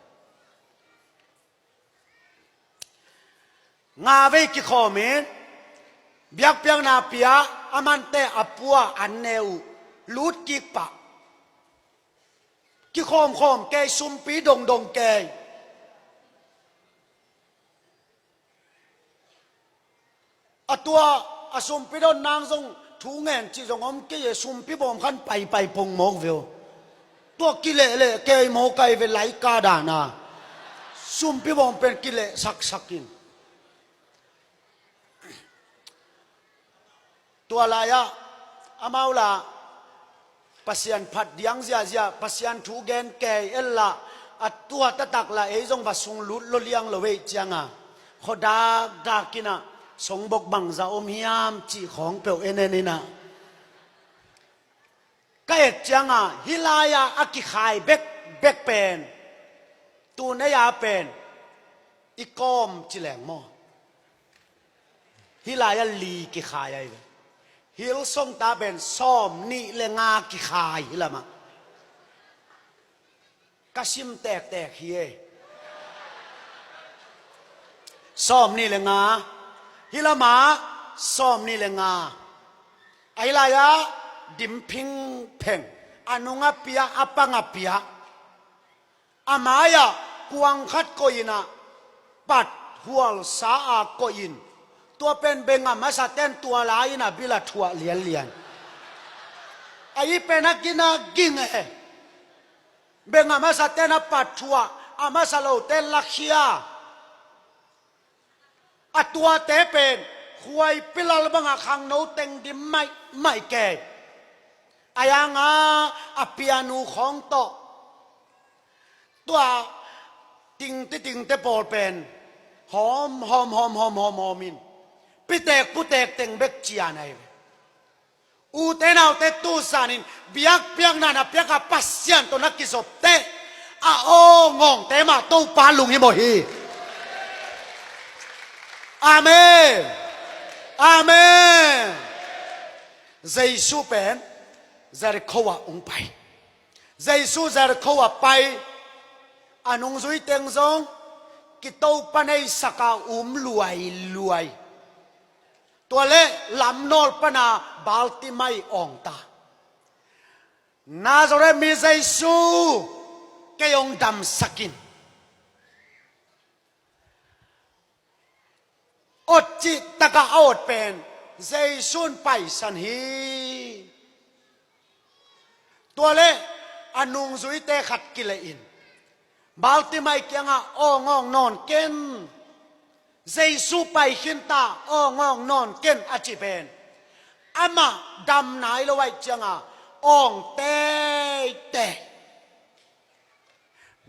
Nga vei kikhawm in, biakpiakna pi-a a mante a pua an ne uh lut kik pah. Kikhawmkhawm kei, sumpi dongdong kei. A tua a sumpi don nang zong thu ngen cih zong om kei e, sumpi bawm khan paipai pong mawk ve uh. Tua kilehleh kei mawk ahi ve, laika dan a. Sumpi bawm pen kileh saksak in. Tua lai-ah amau la Pasian phat diang ziahziah, Pasian thu gen kei en la, a tua taktak la ei zong va sung lut lo liang lo ei cianga, khuadakdak in ah songbok bangza om hiam cih khawng peuh en en in ah. Ka et cianga hih lai-ah a kikhai bekbek pen, tu nei-a pen i kawm ci leng maw? Hih lai-ah li kikhai ahi ve. Hillsong ta pen sawm nih le nga kikhai hih lamah. Ka sim tektek hi e. Sawm nih le nga. Hih lamah sawm nih le nga. Ahi lai-ah dim phingpheng. A nung a pia, a pang a pia. A mai-ah kuang khat koih in ah, pat hualsa a koih in. Tua pen beng a masa ten tua lai in a bil a thuah lianlian. Ahi pen a gina ging e. Beng a masa ten a pat thuah, a masa lo ten lakhia. A tuate pen khuaipi lal bangah khangno teng dim maihmaih kei. A yang a, a pianu khawng tawh tua tingte tingte pawl pen hawm hawm hawm hawm hawm hawm in pitek putek teng bek cian ahi ve. Ute naute, tu zanin biakpiakna na piak a Pasian tawh na kizop teh a aw ngawngte mah Topa lunghimawh hi. Amen. Amen. Jesu pen Jerikho ah hong pai. Jesu Jerikho ah pai. A nungzui teng zong kitopa neisaka um luailuai. Tua leh lamnawl pana Bartimai awngta, "Nazareth mi Jesu, kei hong damsak in." Awt cih takah a awt pen Jesu in paisan hi. Tua leh a nungzuite khat kileh in Bartimai kiangah, "Aw ngawng nawn ken, Jesu pai khinta, aw ngawng nawn ken," a cih pen amah dam nai lo ahih cianga awng teitei.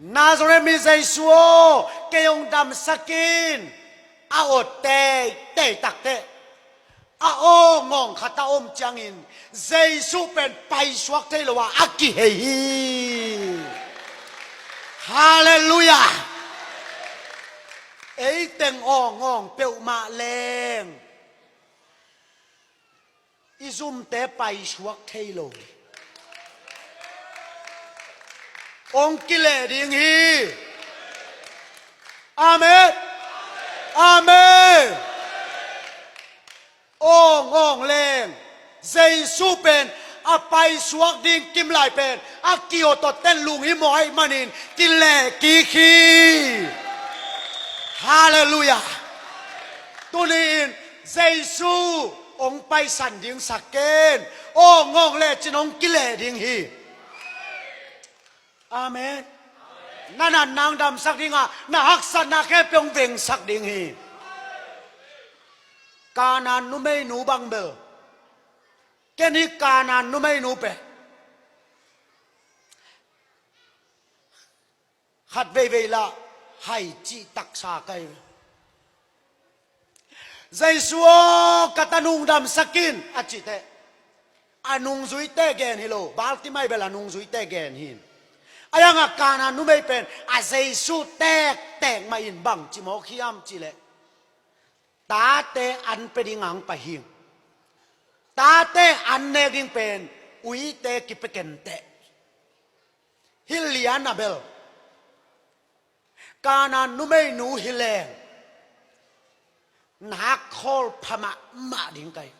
"Nazareth mi Jesu aw, kei hong damsak in," a awt teitei takteh a aw ngawng khat a om ciangin Jesu pen paisuak thei lo a a kihei hi. Halleluiah. Ei teng aw ngawng peuhmah leng i zumte paisuak thei lo. Hong kileh ding hi. Amen. Amen. Awng awng leng Jesu pen a paisuak ding kimlai pen a kiawtawt ten lunghimawh ahih manin kileh kik hi. Halleluiah. Tuni-in Jesu hong paisan ding sa ken. Awng awng lecin hong kileh ding hi. Amen. Na natna hong damsak ding a, na haksatna khempeuh hong vengsak ding hi. Kanaan numeinu bang bel, ken hih Kanaan numeinu pen khat veivei lah hai cih taksa ka hi. "Jesu aw, ka tanu hong damsak in," a cih teh a nungzuite gen hi lo, Bartimai bel a nungzuite gen hi. A yang a Kanaan numei pen a Jesu tektek mah in bang ci mawk hiam cih leh, tate an pia ding a hong pai hi. Tate an nek ding pen uite kipia kenteh. Hih lian a bel Kanaan numeinu hi leng nak khawl pha mahmah ding ka hi.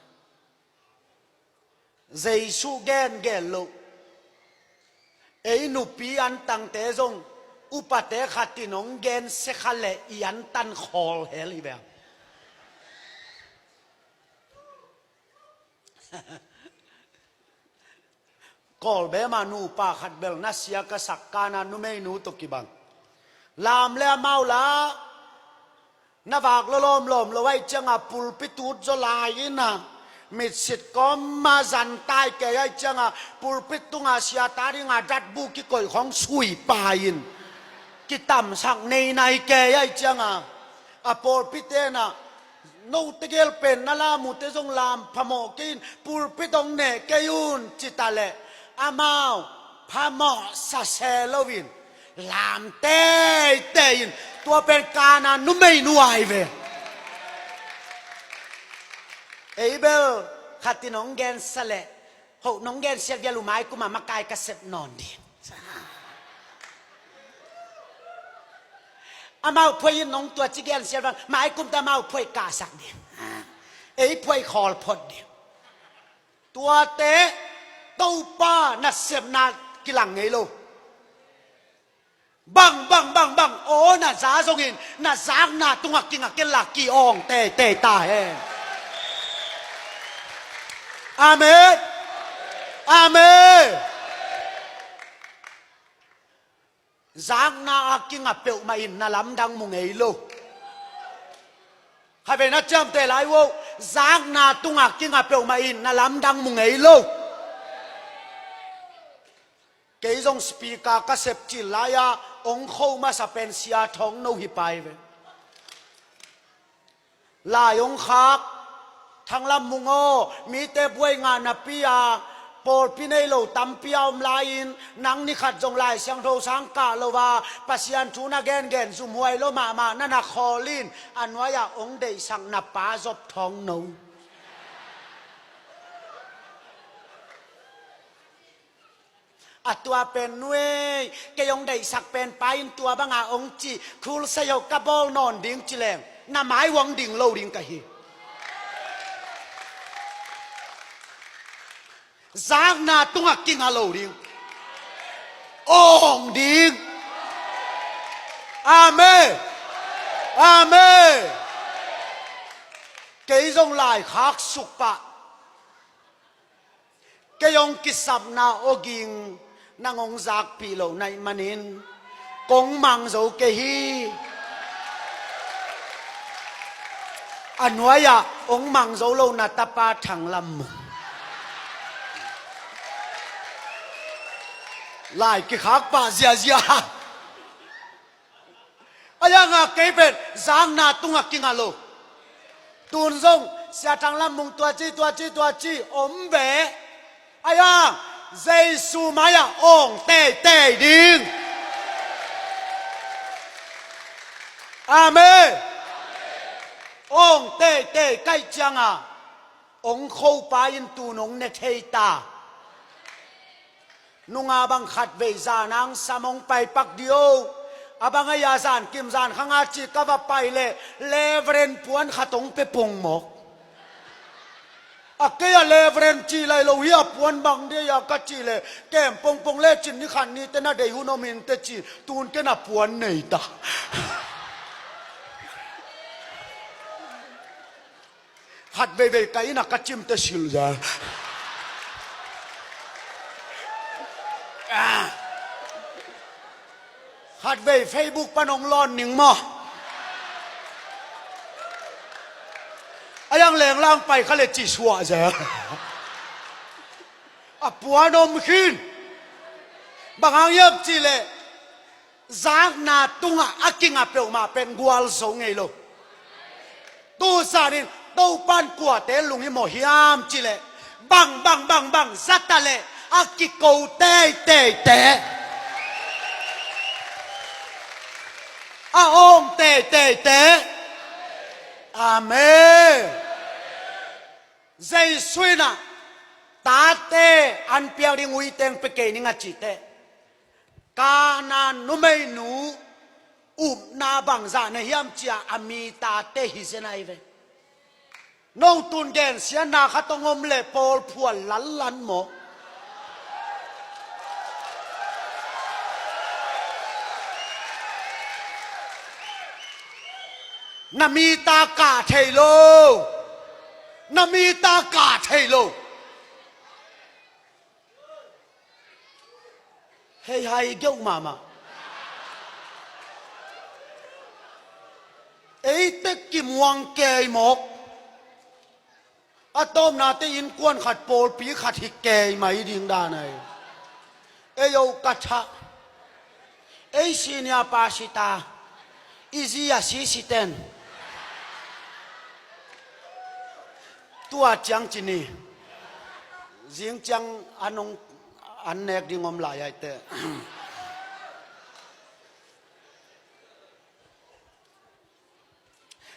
Jesu gen gen loh, ei nupi antangte zong upate khat in hong gensia kha leh i antan khawl hel hi veng. Kawlbema nupa khat bel na sia ka sak, Kanaan numeinu tawh kibang. Lam le amau lah na vak lawlawm lawm lo ahih cianga pulpit ut zaw lai in a, mitsit kawma zan tai kei ahih cianga pulpit tunga sia ta dinga datbu kikoih khawng sui pai in, kitamsak nei nai kei ahih cianga a pawlpi tenah, "Note gel pen na lam uh teh zong lam phamawh kei in, pulpit hong neh kei un," ci ta leh amau phamawhsa se loin lam teitei in, tua pen Kanaan numeinu ahi ve. Ei bel khat in hong gensia leh, "Hoh nong gensiat vial uh, maikum a makai ka sep nawn ding. Amau phuai in nong tuaci gensiat vang, maikum teh amau phuai kahsak ding. Ei phuai khawl phot ding." Tuate Topa nasepna kilang ngei lo. Bang bang bang bang aw na za zongin na zakna tungah kinga kenla ki-awng teitei ta hen. Amen. Amen. Zakna a kinga peuhmah in na lamdang mu ngei lo. Khatvei na ciamteh lai uh, zakna tungah kinga peuhmah in na lamdang mu ngei lo. Kei zong speaker ka sep cil lai-a ong kho masa pen Sia Thawng No hi pai ve. Lai ong khak, Thanglam Mung aw, mite buai ngah napi-a pawlpi nei lo tampi a om lai-in, nang nikhat zong Lai Siangtho sang kah lo a, Pasian thu na gengen zumhuai lo mahmah na na khawl in, a nuai-ah ong deihsak na pa Zop Thawng No. A tua pen nuei, kei ong deihsak pen pa in tua banga ong ci, khul sei ho ka bawl nawn ding ci leng, na mai uang ding lo ding ka hi. Zakna tungah kinga lo ding. Ong ding. Amen. Amen. Kei zong lai khak suk pah. Kei ong kisapna awging nang ong zakpih loh na hih manin kong mang zo kei hi. A nuai-ah ong mang zo lo na tapa Thanglam Mung. Lai kikhak pah ziazia. A yanga kei pen zakna tungah kinga lo. Tun zong Sia Thanglam Mung tua ci, tua ci, tua ci om ve. A yang Jesu mai-ah ong teitei ding. Amen. Ong teitei kaih cianga ong kho pa in tun ong ne thei ta. Nunga bang khatvei zan ang sam ong pai pak dih o. A bang a ia zan kim zan khanga ci ka va pai leh Reverend puan khat ong pe pong mawk. A kei a Reverend ci lai lo hi a puan bang dih a ka ci leh kem pongpong le cin ni khat ni te na dei hun om in te ci tun ken a puan nei ta. Khat veivei ka inn ah ka cimte silh zel. Ah. Khat vei Facebook pan ong lawn ning maw. A yang lenglang pai kha le ci suah zel. A puan om khin. Bang hang hiam cih leh zakna tungah a kinga peuhmah pen gualzo ngei lo. Tu zanin Topan kuate lunghimawh hiam cih leh bang bang bang bang zata leh a kiko teiteite, a awng teiteite. Amen. Jesu in ah tate an piak ding uiteng pe kei ning a cih teh Kana numeinu upna bangzah na hiam cia a mi tate hi zen ahi ve. No tun gensiatna khat hong om leh pawl phual lallan maw? Na mi ta kah thei lo. Na mi ta kah thei lo. Hei hai geuh mahmah. Eite kimuang kei mawk. A tawpnate innkuan khat pawlpi khat hi kei mai ding dan ahi. Ei o ka thah. Ei senior pastor. I zi a sisiten. Tua ciang ci ni. Zing ciang an hong an nek ding om lai ahi teh.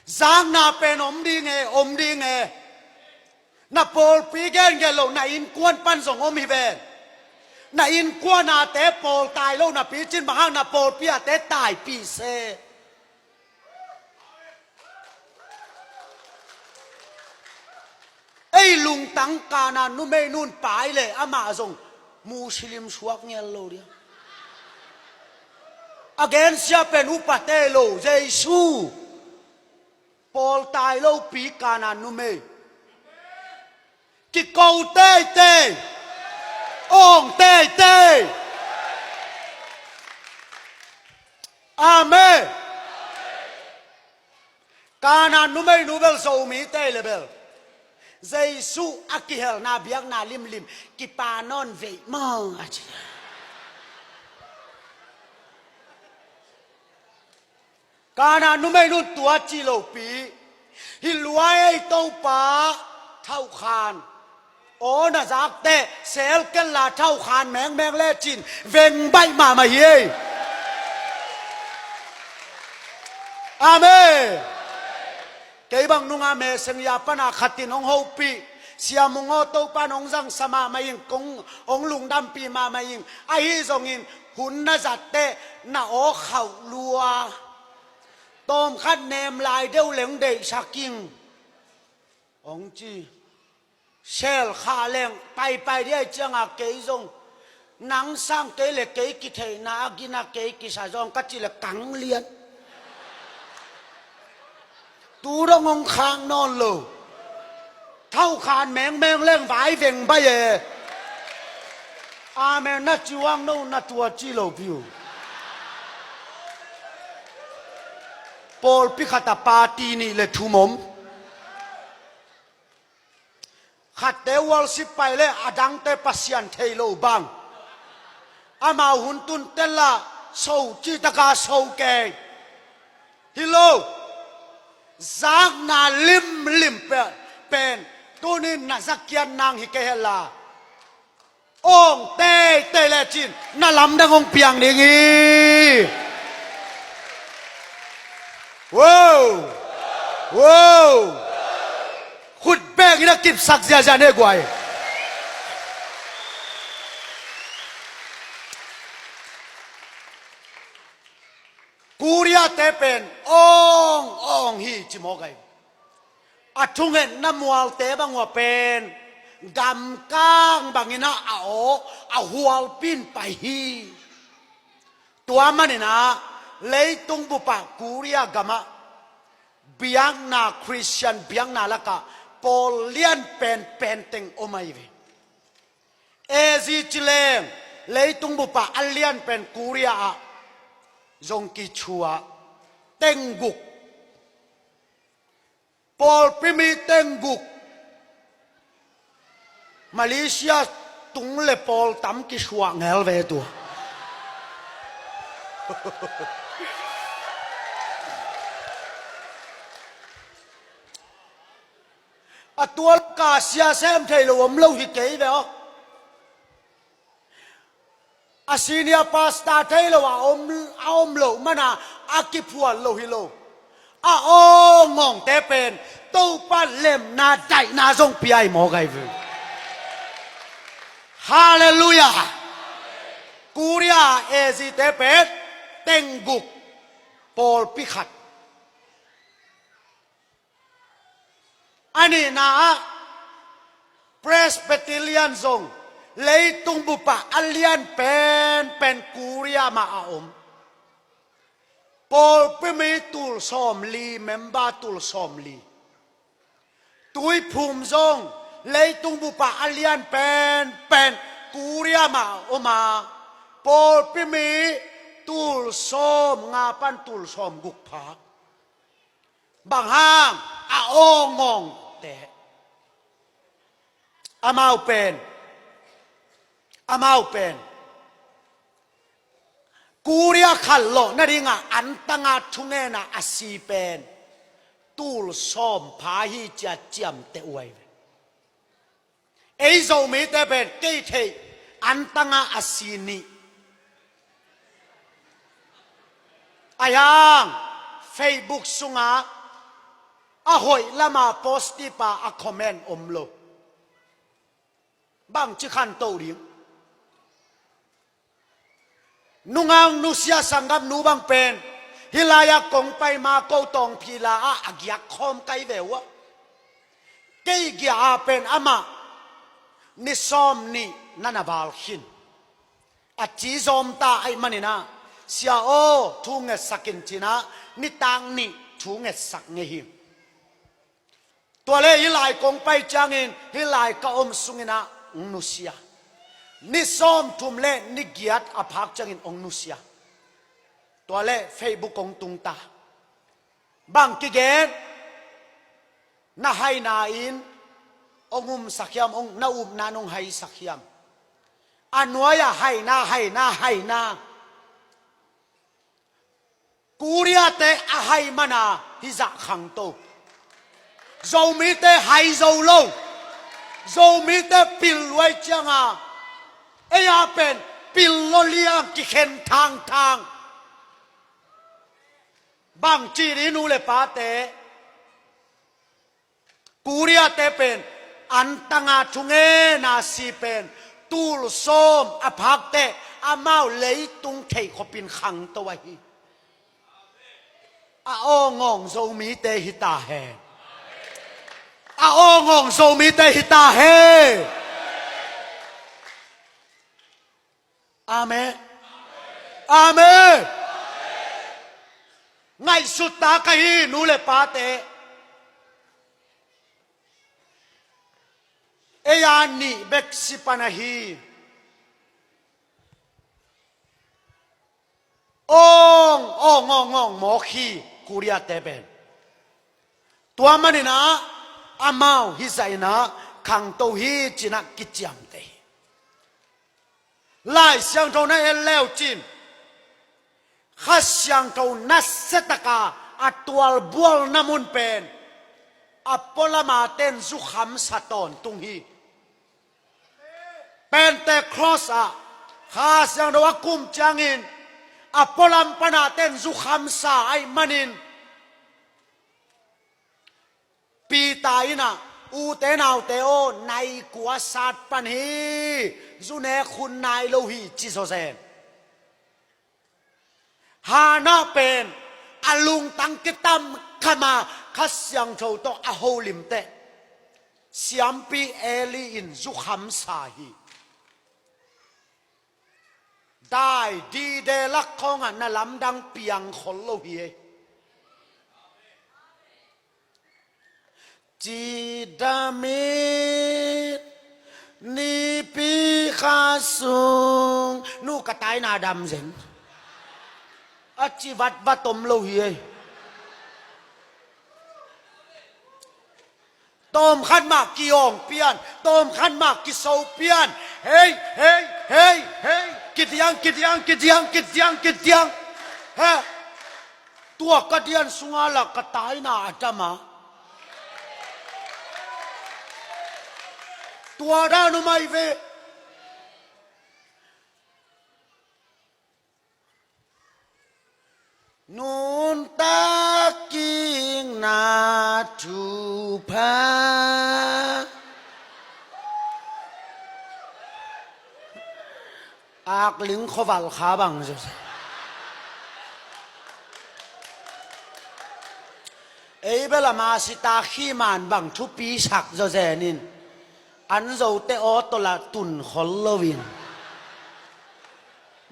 Zakna pen om ding e, om ding e. Na pawlpi gengen lo, na innkuan pan zong om hi ven. Na innkuan ate pawl tai lo na picin bang hang na pawlpi ate taipih se. Ei lungtang Kana numeinu in pai leh amah zong Muslim suak ngel lo dia. A gensia pen upate lo, Jesu. Pawl tai lo pi Kana numei. Kiko teitei. Awng teitei. Amen. Kana numeinu bel Zomite le bel Jesu a kihelna biakna limlim kipa nawn veih maw a ci. Kana numei nun tua ci lopi, hi lua ei Topa, thauhkhan. Aw na zakte, sel kenla thauhkhan mengmeng lecin, veng baih mahmah hi ei. Amen. Kei bang nunga meseng ya pana khatin hong hopih, Sia Mung aw Topan hong zangsa mahmah ing, kong hong lungdampih mahmah ing, ahi zongin hun na zatte na aw khauh lua. Tawmkhat nem lai deuh leng deihsak ing. Hong ci. Sel kha leng paipai dih ai cianga kei zong. Nang sang kei le kei kitheihna a gina kei kisa zong ka ci le kang lian. Tu dong hong khak nawn lo. Thauhkhan mengmeng leng vai veng bai e. Amen na ci uang no na tua ci lo piu. Pawlpi khata party nih le thum om. Khatte worship pai le adangte Pasian thei lo bang. Amau hun tun tela so citaka so kei. Hi lo. Zakna limlim pe- pen. Tunin na zakiat nang hi kei hela. Ong teitei lecin na lamdang ong piang ding hi. Wow! Wow! Khut beng in a kipsak ziazia ne guai. Korea te pen ong ong hi ci mawk ai. A thungetna mualte bang uh a pen gamkang bangin ah a aw a hualpin pai hi. Tua manin ah leitung bupah Korea gamah biakna, Khristian biakna lakah pawl lian penpen teng om ahi ve. Asia ci leng leitung bupah a lian pen Korea ah zong kichua, tengguk. Pawlpi mi tengguk. Malaysia tung le pawl tam kisuah ngel ve tua. A tual ka sia sem thei lo om lo hi kei ve aw. A senior pastor thei lo a om, a om lo mana a kiphual lo hi lo. A awngawngte pen Topa lemna daihna zong piai maw gai veng. Halleluiah. Korea Asia te pen tengguk pawlpi khat. A nihna ah Presbyterian zong leitung bupah a lian penpen Korea mah a om. Pawlpi mi tul sawmli, member tul sawmli. Tuiphum zong leitung bupah a lian penpen Korea mah a om a, pawlpi mi tul sawmnga pan tul sawmguk pha. Bang hang? A awngawngte. Amau pen, amau pen Korea khat lawh nadinga antanga thungena a si pen tul sawm pha hi cia ciamteh uh ai ve. Ei Zomite pen kei theih antanga a si nih. Ahi hang Facebook sunga a hoih lama positive a a comment om lo. Bangci khanto ding. Nunga hong nusia sanggam nu bang pen hih lai-ah kong pai ma ko tawng phila ah a giak khawm kai ve uh a. Kei giah a pen amah ni sawm nih na na val khin. A ci zawmta aih maninah, Sia aw, thu ngetsak in cinah nitak nih thu ngetsak ngei hi. Tua le hih lai kong pai ciangin hih lai ka om sunginah hong nusia. Ni sawmthum le ni giat a phak ciangin hong nusia. Tua le Facebook kong tungta. Bang kigen? Na haina in hong umsak hiam, hong, na upna in hong haisak hiam? A nuai-ah haina, haina, haina. Korea-te a hai mana hizah khangto. Zomite hai zo lo. Zomite pil luai cianga ei-a pen pil lo liang kikhen thangthang. Bangci di nu le pate, Korea-te pen antanga thungena si pen tul sawm a phakte amau leitung theihkhopin khangto ahi. A awngawng Zomite hita hen. A awngawng Zomite hita hen. Amen. Amen. Ngaihsut ta ka hi, nu le pate. Ei-a nih bek si pan ahi. Awng awng awng awng mawk hi, Korea-te pen. Tua maninah amau hizah inah khangto hi cinah kiciamteh hi. Lai Siangtho na en leucin Kha Siangtho nasiataka a tualbualna mun pen a pualama ten zukhamsa tawntung hi. Pentecost ah Kha Siangtho a kum ciangin a pualam pana ten zukhamsa ahih manin Peter inah, ute naute aw, nai kua sat pan hi, zunek hun nai lo hi, ci zawzen. Hannah pen a lungtang kitam khama Kha Siangtho tawh a holimteh siampi Eli in zukhamsa hi. Dai dide lak khawngah na lamdang piang khol lo hi ei. Cidamin nipi kha sung nu ka taina dam zen. A ci vatvat om lo hi ei. Tawm khat mah kiawng pian, tawm khat mah kiso pian. Hei, hei, hei, hei. Kidiang, kidiang, kidiang, kidiang, kidiang. He. Tua ka dian sunga lah ka taina a dam a. Tua dan uh mai ve. Nuntak kikna thupha. Akling khuaval kha bang zo. Ei bel a masita khiman bang thupi sak zo zenin. An zote aw tawh la tun khol loin.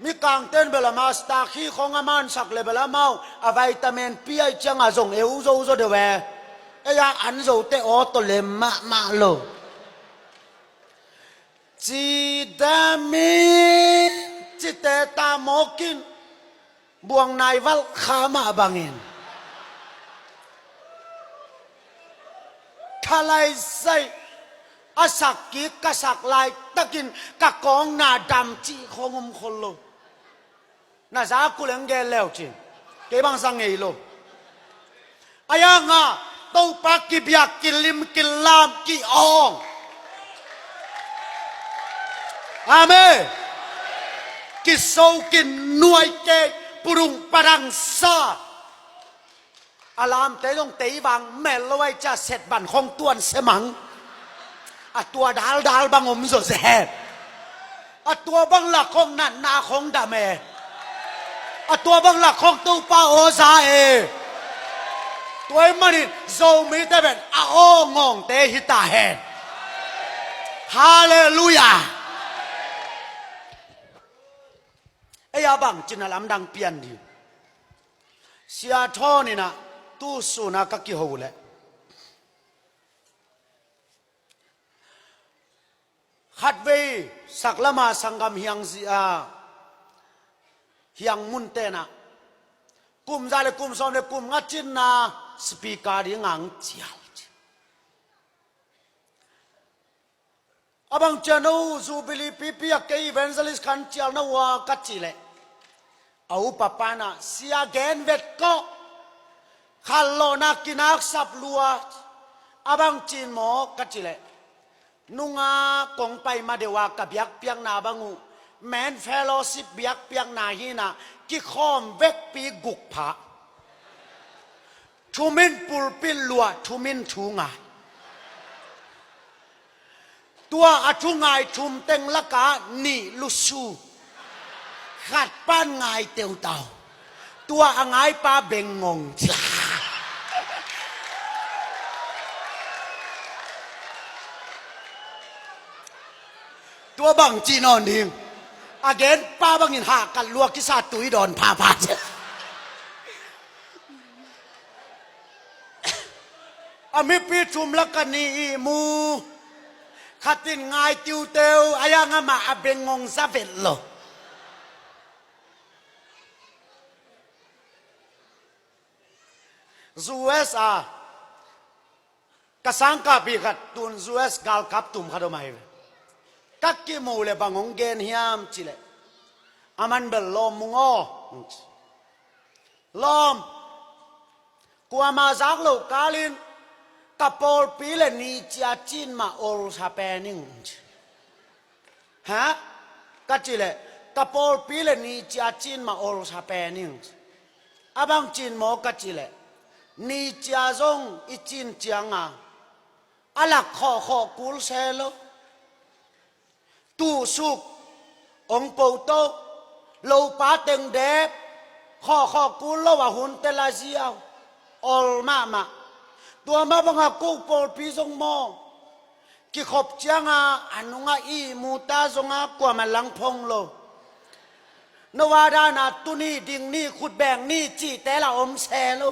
Mikangten bel a masita khi khong a mansak le bel amau a vitamin pi aih cianga zong eu zo zo deuh e. Ei-a an zote aw tawh lem mahmah lo. Cidamin cite ta mawkin. Buang nai valh kha mah bangin. Kha lai sai a sak kik ka sak laitakin ka kawngna dam cih khong om khol lo. Na za kuleng gen leucin kei bang za ngei lo. A yanga Topa kibiak kilim kilam ki-awng. Amen. Kiso kinuai kei purung padang sa. A lamte zong tei vang mel lo ai cia set ban khong tuan semang. A tua daldal bang om zo zen. A tua bang lak khong natna khong dam e. A tua bang lak khong Topa aw za e. Tua ih manin Zomite pen a awngawngte hita hen. Halleluiah. Ei a bang cin a lamdang pian dih. Sia Thawn inah tu suna ka kiho leh. Khatvei saklama sanggam hiang zia hiang mun tenah kum za le kum sawm le kum nga cinna speaker ding ang cial ci. A bang cian uh Jubilee pipi a kei evangelist khan cial na uh a ka cih leh A upa pan ah, "Sia, gen vet kawh. Khanlawhna kinaksap lua. A bang cin maw?" ka cih leh, "Nunga kong pai ma deuh a ka biakpiakna bang uh, men fellowship biakpiakna hi-in ah, kikhawm vekpi guk pha. Thumin pulpit luah, thumin thu ngai. Tua a thu ngai thum teng lakah nih lusu. Khat pan ngai teutau. Tua a ngaipa bengngong," ci. Tua bang cih nawn ding. A genpa bangin hahkat lua kisa, tui dawn phapha, ci. A mipi thum lakah nih ihmu. Khat in ngai tiuteu, a yang amah a bengngong za vet lo. U S a ka sangkahpih khat, tun U S galkap tum khat om ahi ve. Ka kimu leh bang hong gen hiam cih leh, aman bel, "Lawm, mung aw, lawm, kuamah zak loh kalin ka pawlpi leh ni cia cin mah olsa pen ing," ci. "Ha?" ka cih leh, "Ka pawlpi leh ni cia cin mah olsa pen ing," ci. "A bang cin maw?" ka cih leh, "Ni cia zong i cin ciang a, a lak khawhkhawh kul se lo. Tuhsuk, ong po to, lopa teng dep, khawhkhawh kul lo a hun tel a ziau, ol mahmah. Tua mah bangah ko pawlpi zong maw, kikhop ciang a, a nungah ihmu ta zong a, kuamah langphong lo. No a dan a tu ni, ding ni, khutbeng ni cihte lah om se lo.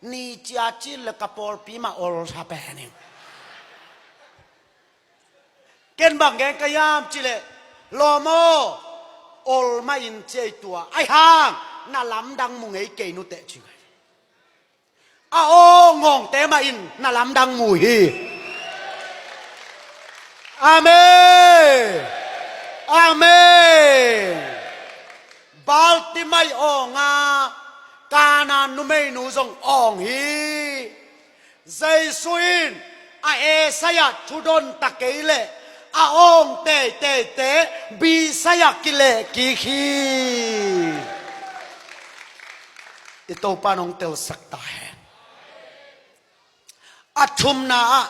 Ni cia cin leh ka pawlpi mah olsa pen ing." Ken bang gen ka hiam cih leh, "Lawm aw, ol mah in," ci ei tua. Ahi hang na lamdang mu ngei kei nuteh, ci ngai. A awng awngte mah in na lamdang mu hi. Amen. Amen. Bartimai awng a, Kana numeinu zong awng hi. Jesu in a esai ah thudon ta kei leh, a awng teiteite bisai ah kileh kik hi. I Topa in hong telsak ta hen. A thumna ah,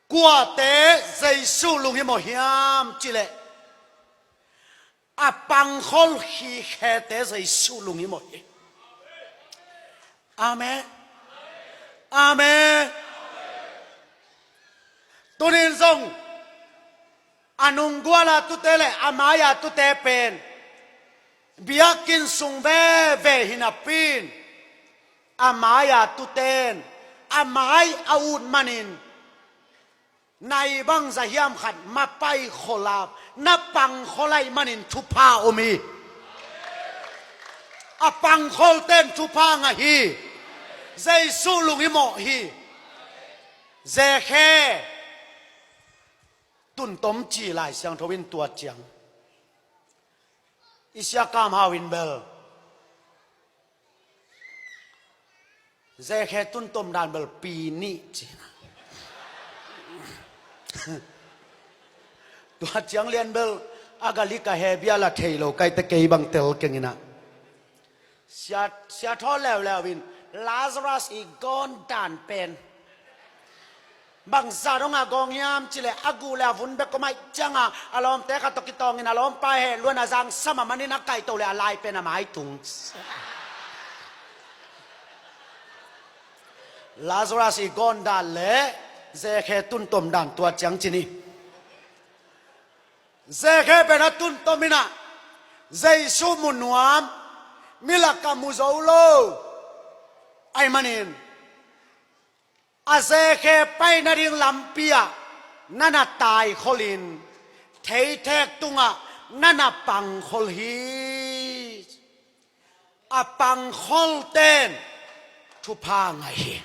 kuate Jesu lunghimawh hiam cih leh, a pangkhol khikhete Jesu lunghimawh hi. Amen. Amen. Tuni-in zong a nunggual a tute leh a mai-a tute pen biakinn sung veve hi napi-in, a mai-a tute in a mai a ut manin, nai bangzah hiam khat mapai khol a, na pang khol ahih manin thupha om hi. A pang kholte in thupha ngah hi. Jesu lunghimawh hi. Zekhe tuntom ci Lai Siangtho in tua ciang. I Sia Kam Hau in bel, Zekhe tuntom dan bel pi nih ci. Tua ciang lian bel a galik a he bia la thei lo, kaite kei bang tel keng in ah. Sia, sia thawl leuleu in Lazarus i gawn dan pen bangzah dong a gawng hiam cih leh, a guh leh a vun bek om ahih ciang a, a lawmte khat tawh kitawng in a lawmpa heh luan a zangsam a manin a kaihtoh leh a lai pen a mai tung. Lazarus i gawn dan leh Zekhe tuntom dan tua ciang ci ni. Zekhe pen a tuntom in ah Jesu mu nuam, mi lakah mu zo lo ahih manin, a Zekhe pai nading lampi ah na na taikhol in, theithek tungah na na pangkhol hi. A pangkholte in thupha ngah hi.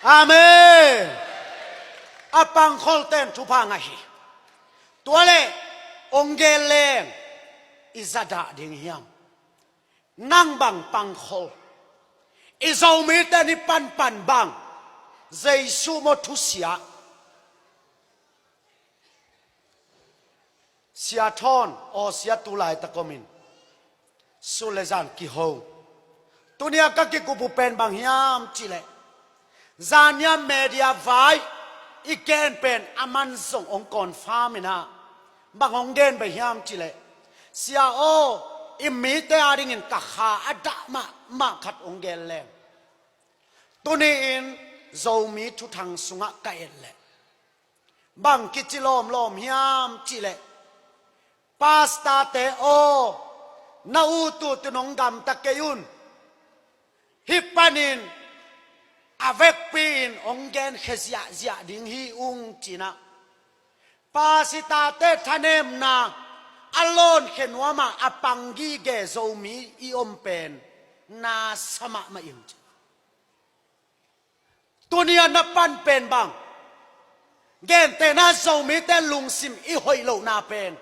Amen. A pangkholte in thupha ngah hi. Tua leh hong gen leng, I zadah ding hiam? Nang bang pangkhol? I Zomite ni panpan bang? Jesu maw thusia? Sia Thawn, aw sia, tu laitak om in. Su le zan kiho. Tunia ka kikupu pen bang hiam cihleh, zania media vai i gen pen a man zong hong confirm inah, bang hong gen beh hiam cihleh, sia aw, i mite adingin ka kha a dah mahmah khat hong gen leng. Tuni-in Zomi thuthang sungah ka et leh, bang kici lawmlawm hiam cihleh, pastorte aw, na utut in hong gamta kei un. Hih panin a vekpi-in hong genkhia ziahziah ding hi ung cinah, pastorte thanemna a lawnkhia nuamah a pang gige Zomi i om pen na sa mahmah ing ci. Tunia na pan pen bang? Gentehna Zomite lungsim i hoih lohna pen,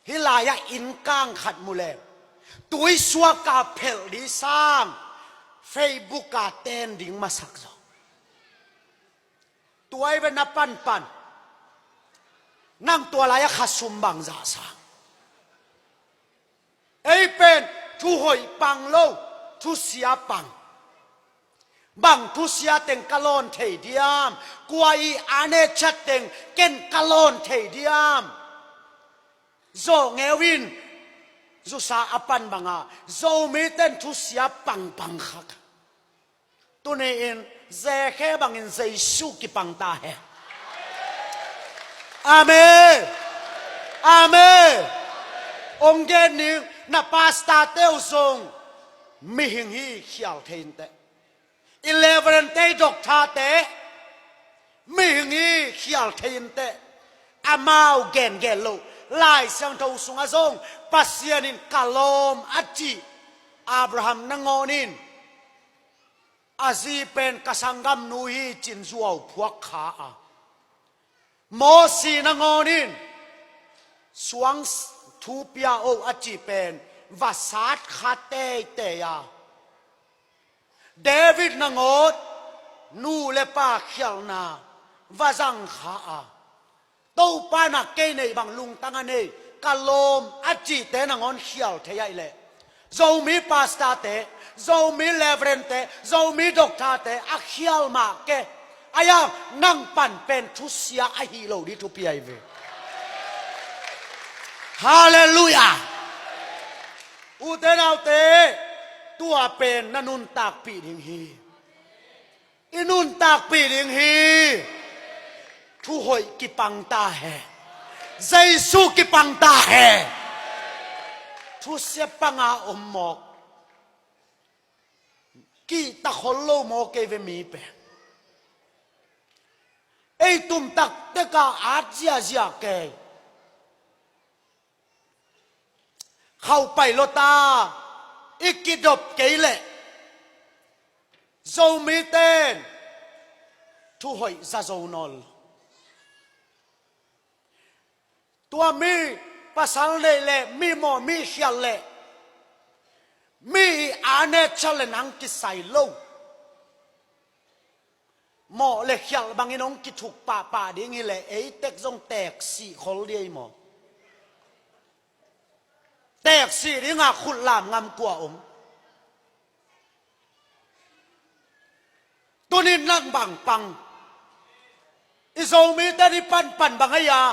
hih lai-ah innkang khat mu leng, tuisuaka phelh dih sang Facebook-a ten ding masak zaw. Tua i ve na panpan. Nang tua lai-ah khasum bang zahsa? Ei pen thuhoih pang lo, thusia pang. Bang thusia teng ka lawn thei diam? Kua i a nechat teng ken ka lawn thei diam? Zawhngeu in zusa a pan banga Zomite in thusia pangpang khak. Tuni-in Zekhe bangin Jesu kipang ta hen. Amen. Amen. Hong gen ning, na pastorte uh zong mihing hi, khial thei inteh. I reverendte, i doctorte mihing hi, khial thei inteh. Amau gengen loh Lai Siangtho sungah zong Pasian in ka lawm a cih Abraham nangawn in a zi pen ka sanggamnu hi cin zuau phuak kha a, Mosi nangawn in suang s-, thu pia o a cih pen va sat kha teitei a, David nangawn nu le pa khialhna va zang kha a, Topa in ah kei neih bang lungtang a nei, ka lawm a cihte nangawn khial thei ahih leh, Zomi pastorte, Zomi reverendte, Zomi doctorte a khial mah ke. Ahi hang nang pan pen thusia ahi lo ding thupi ahi ve. Halleluiah. Ute naute, tua pen na nuntakpih ding hi. I nuntakpih ding hi. Thuhoih kipang ta hen. Jesu kipang ta hen. Thusia panga om mawk, kihta khol lo maw kei ve mi pen. Ei tumtak teka at ziahziah kei. Khauh pai lawta i kidop kei leh Zomite in thuhoih za zo nawn lo. Tua mi pasal neih leh, mi mawh mi khialh leh, mi i a nechat leh nang kisai lo. Mawh le khialh bangin hong kithuk pahpah ding hileh ei tek zong teeksih khol dih ei maw? Teeksih dinga khutlam ngam kua om? Tunin nang bang pang? I Zomite ni panpan bang ahi a?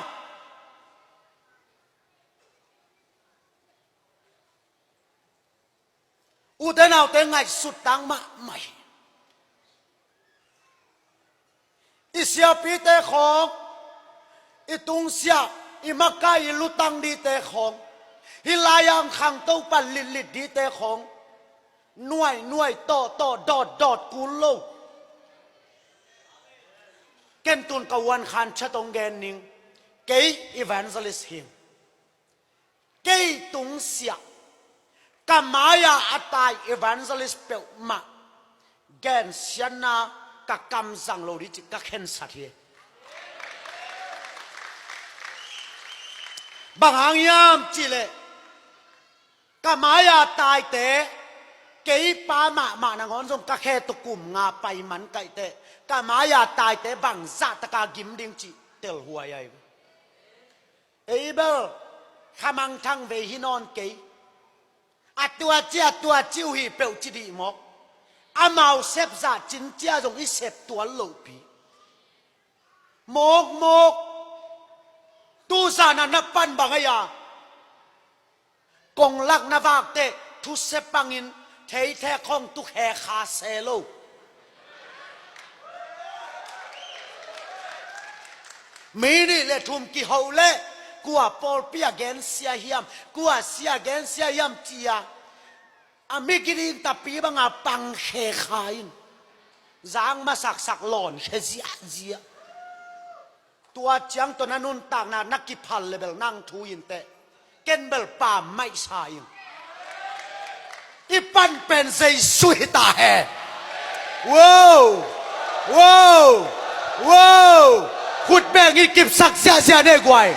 Ute naute, ngaihsut tang mahmah hi. I siapite khawng, i tungsiah, i makai, i lutang dite khawng, hih lai-ah khangto pan litlit dite khawng, nuai nuai, tawh tawh, dawt dawt kul lo. Ken tun ka uan khan chat hong gen ning. Kei evangelist hi. Kei tungsiah, ka mai-a a tai evangelist peuhmah gensiatna ka kam zang lo ding cih ka khensat hi. Bang hang hiam cihleh, Ka mai-a taite, kei pa mahmah nangawn zong ka khe tawh kum nga pai man kaihte, ka mai-a taite bangzah taka gim ding cih telhuai ahi. Ei bel khamangthang vei hi nawn kei. A tua ci, a tua ci uh hi peuh ci dih mawk. Amau sep zah cin cia zong i sep tuan lohpi. Mawkmawk. Tu zan a na pan bang a, konglak na vakte thuse pangin theithek khong tu khe kha se lo. Mi nih le thum kiho le kua pawlpi a gensia hiam, kua sia gensia hiam cia a mi kiding tapi banga pang khe kha in. Zang masaksak lawn khe ziahziah. Tua ciang tawh na nuntakna na kiphal le bel nang thu in teh. Ken bel pam maihsa in. I pan pen Jesu hi ta he. Wow! Wow! Wow! Khut beng i kipsak ziahziah nei guai.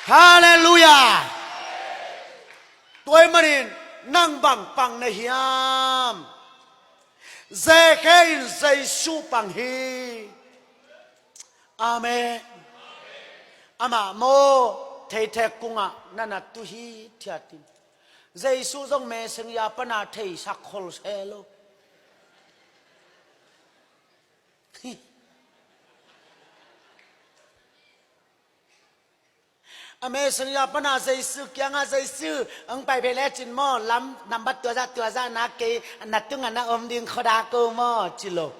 Halleluiah. Tua ahih manin nang bang pang na hiam? Zekhe in Jesu pang hi. Amen. Amah maw, theithek kungah na na tu hithiat in. Jesu zong messenger pana theisak khol se lo. A messenger pana Jesu kiangah, Jesu, hong pai ve lecin maw, lam nambat tuazah tuazah na kei na tungah na om ding khuadak ko maw, ci lo.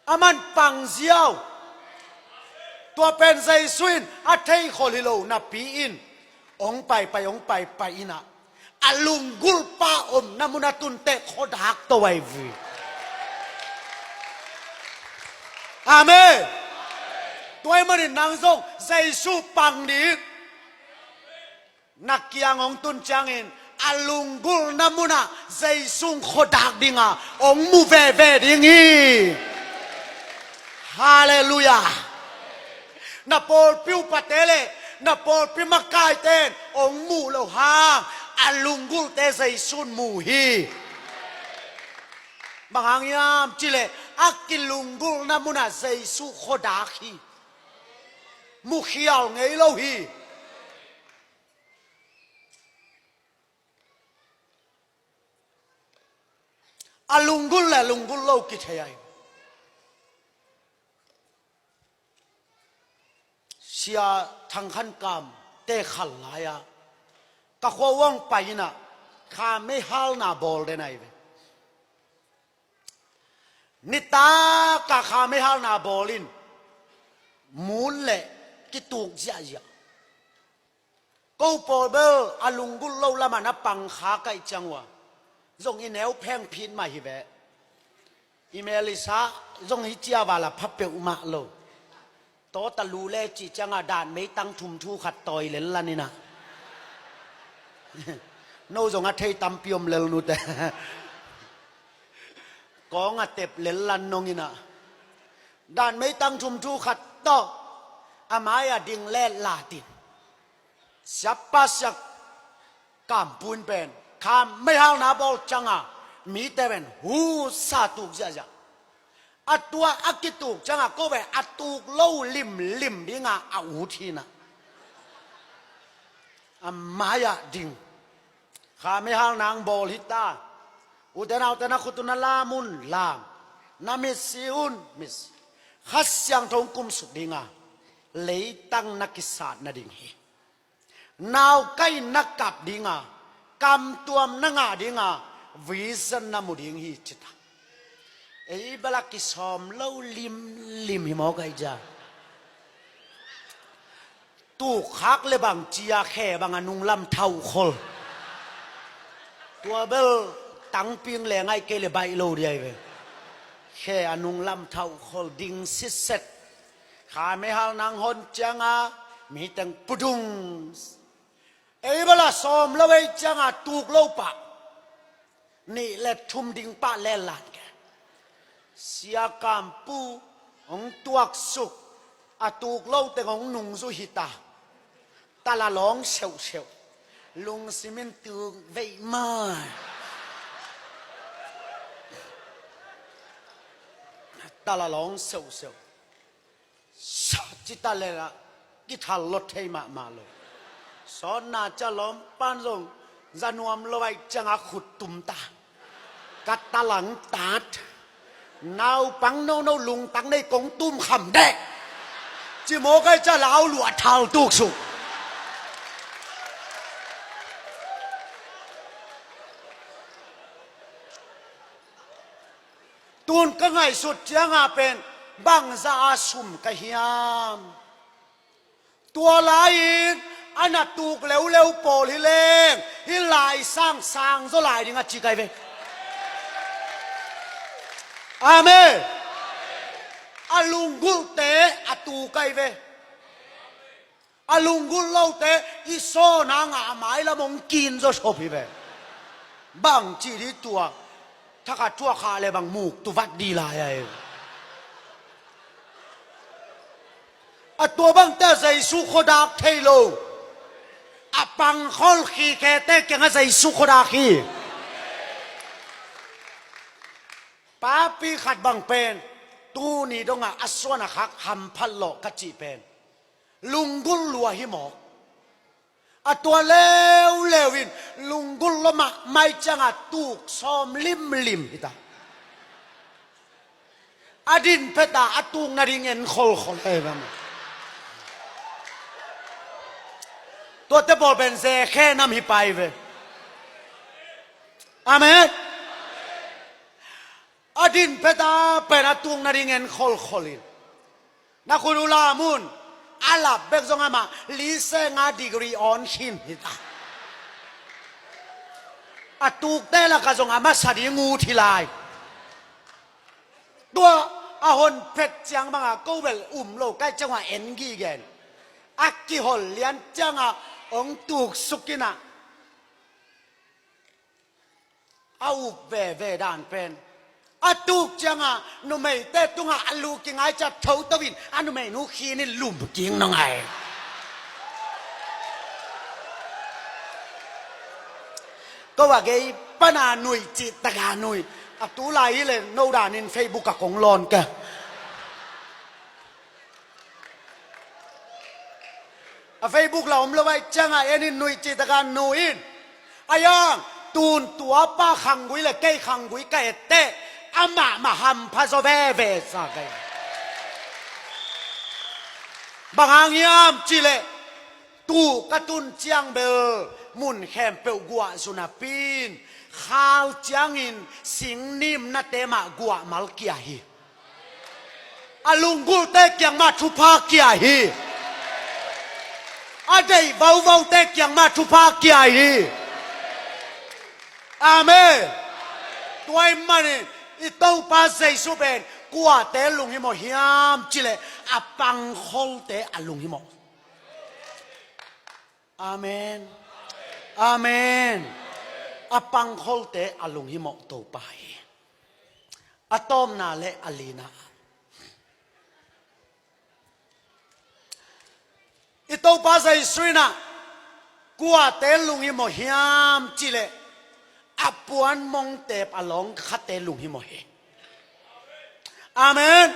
A man pang ziau. Tua pen Jesu in a theikhol hi lo napi in hong paipai hong paipai inah a lunggulhpa omna mun a tunteh khuadak to ahi vui. Amen. Tua ahih manin nang zong Jesu pang ding. Na kiang hong tun ciangin a lunggulhna munah Jesu khuadak dinga hong mu veve ding hi. Halleluiah. Na pawlpi upate le na pawlpi makaite in hong muh loh hang a lunggulhte Jesu in mu hi. Bang hang hiam cihleh a kilunggulhna munah Jesu khuadak hi. Mukhial ngei lo hi. A lunggulh le lunggulh lo kithei ahi. Sia Thang Khan Kam te khal lai-a ka khua uang pai inah kha meihalna bawl den ahi ve. Nitak a kha meihalna bawl in mun le kituk ziahziah. Ko pawl bel a lunggulh lo lamah na pang kha kaih ciang uh a zong i neu pheng phit mah hi ve. I Melissa zong hi cia vala pha peuhmah lo. Tawta lu le cih ciangah dan meitang thum thu khat tawi lel lan inah. No zong a thei tampi om lel nute. Kawng a tep lel lan nong inah dan meitang thum thu khat tawh a mai-ah ding let latin. Siapa Sia Kam Pun pen kha meihalna bawl cianga mite pen husa tuk ziahziah. A tua a kituk cianga ko ve a tuk lo limlim dinga a ut hinah a mai-ah ding. Kha meihalna ang bawl hita. Ute naute na khut uh na lam un lam, na mitsi un mitsi. Kha Siangtho hong kumsuk dinga leitang na kisat nading hi. Naukai na kap dinga kamtuam na ngah dinga vision na mu ding hi cita. Ei bala kisawm lo limlim hi mawk ahi ja. Tukkhak le bang cia khe bang a nunglam thauh khol. Tua bel tangping le ngaih kei le baih lo di ahi ve. Khe a nunglam thauh khol ding sitset. Kha meihalna ang hon cianga miteng pudung. Ei bala sawm lo ei cianga tuk lo pah. Nih le thum ding pah le lan ke. Sia Kam Pu hong tuaksuk a tuk lo teng hong nungzu hita. Tala lawng seuhseuh. Lungsim in tuk veih mai. Tala lawng seuhseuh. Sa ci ta le la kithal lawt thei mahmah lo. Sawtna ca lawm pan zong za nuam lo aih ciangah khut tum ta. Ka talang tat. Naupang nono lungtang nei kong tum kham deh. Ci mawk aih ca lau luah thal tuk suk. Tun ka ngaihsut ciangah pen bangza a sum ka hiam? Tua lai-in a na tuk leuleu pawl hi leng hih lai sang sang zaw lai ding a ci kai ve. Amen. A lunggulhte a tuk kai ve. A lunggulh lote i sawn a ngah a mailam hong kin zaw sop hi ve. Bang ci di tua thakhat thuak khah le bang muk tuvat di lai a hi. A tua bangte a Jesu khuadak thei lo. A pangkhol khikhete kiangah Jesu khuadak hi. Papi khat bang pen tuni dongah a suan a khak hamphat lawh ka cih pen lunggulh lua hi mawk. A tua leuleu in lunggulh lua mahmah ciangah tuk sawm limlim hi ta. A din phet a a tuk nading en kholkhol e bang. Tuate pawl pen ze khe nam hi pai ve. Amen. A din phet a pen a tuk nading en kholkhol in. Na khut uh lam un. A lap bek zong amah li se nga degree awn khin hi ta. A tukte lakah zong a masa ding ut hi lai. Tua a hon phet ciang bangah ko bel um lo kai ciangah en gige in. A kihol lian ciangah hong tuk suk in ah a uk veve dan pen a tuk ciangah numeite tungah a lu kingai ciat thoto in a numeinu khin in lum king nong ai. Ko a gei pana nuih cih taka nuih. A tu lai hi le no danin Facebook a kong lawn ka. A Facebook la om lo ai ciangah en in nuih cih taka nuih in. A yang tun tua pa khanggui le kei khanggui ka etteh amah mah hampha zaw veve sa kei. Bang hang hiam cih leh tu ka tun ciang bel mun khempeuh guah zu napi in khal ciangin sing nimnate mah guah mal kia hi. A lunggulhte kiang mah thupha kia hi. A deih vauvaute kiang mah thupha kia hi. Amen. Tua ahih manin i Topa Jesu pen kuate lunghimawh hiam cih leh a pangkholte a lunghimawh. Amen. Amen. A pangkholte a lunghimawh Topa hi. A tawpna le a lina. I Topa Jesu in ah kuate lunghimawh hiam cih leh a puan mongtep a lawngkhate lunghimawh hi. Amen.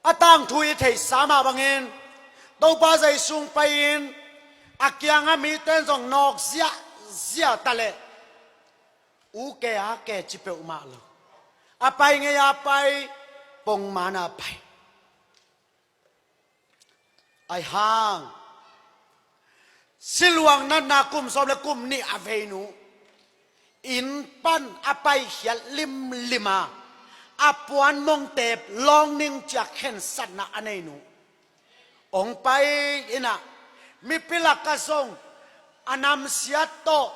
A tangthu i theihsa mah bangin Topa Jesu hong pai-in a kiangah mite in zong nawk ziahziah ta leh u ke a ke ci peuhmah lo. A pai ngei a pai, pongman a pai. Ai hang siluang natna kum sawm le kum nih a veinu inn pan a paikhiat limlim a a puan mongtep lawngning ciak khensatna a neinu hong pai in ah mipi lakah zong a namsiat tawh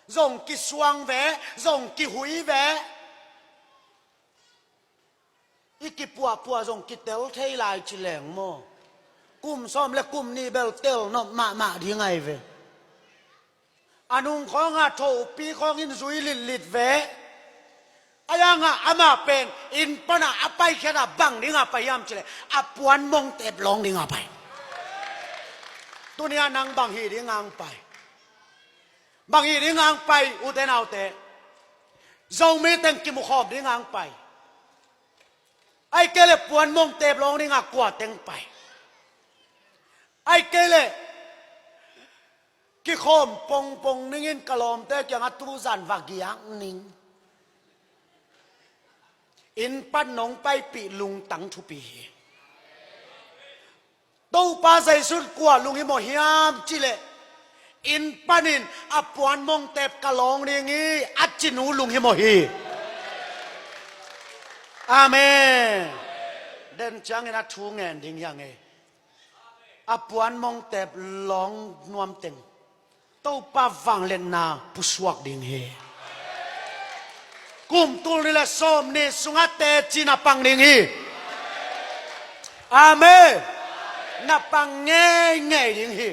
zong kisuang ve, zong kihui ve. I kipuahpuah zong kitel thei lai ci leng maw? Kum sawm le kum nih bel tel nop mahmah ding ahi ve. A nung khawngah thopi khawngin zui litlit ve. A yangah amah pen inn panah a paikhiatah bang dingah pai hiam cih leh a puan mongtep lawng dingah pai. Tuni-ah nang bang hih ding hong pai? Bang hih ding hong pai, ute naute? Zomi teng kimukhawm ding hong pai? Ahih kei leh puan mongtep lawng dingah kua teng pai? Ahih kei leh kikhawm pongpong ningin ka lawmte kiangah tuzan va giak ning. Inn pan nong paipih lungtang thupi hi. Topa Jesu in kua lunghimawh hiam cih leh, inn panin a puan mongtep ka lawng ding hi a ci nu lunghimawh hi. Amen. Den ciangin a thu ngen ding hi hang e. A puan mongtep lawng nuamteng Topa vangliatna pusuak ding hi. Kum tul nih le sawm nih sungah teci na pang ding hi. Amen. Na pang ngeingei ding hi.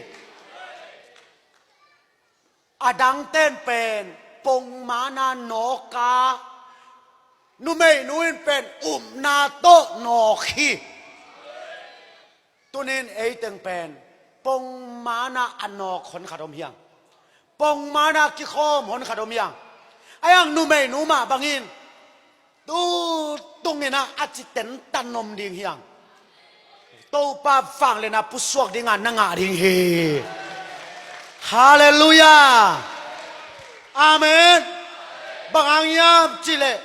A dangten pen pongmana nawk a, numeinu in pen upna tawh nawk hi. Tunin eiteng pen pongmana a nawk honkhat om hi hang. Pongmana kikhawm honkhat om hi hang. Ahih hang numeinu mah bangin tu tungin ah a ci tentan om ding hi hang. Topa vangliatna pusuak dingah na ngah ding hi. Halleluiah. Amen. Bang hang hiam cih leh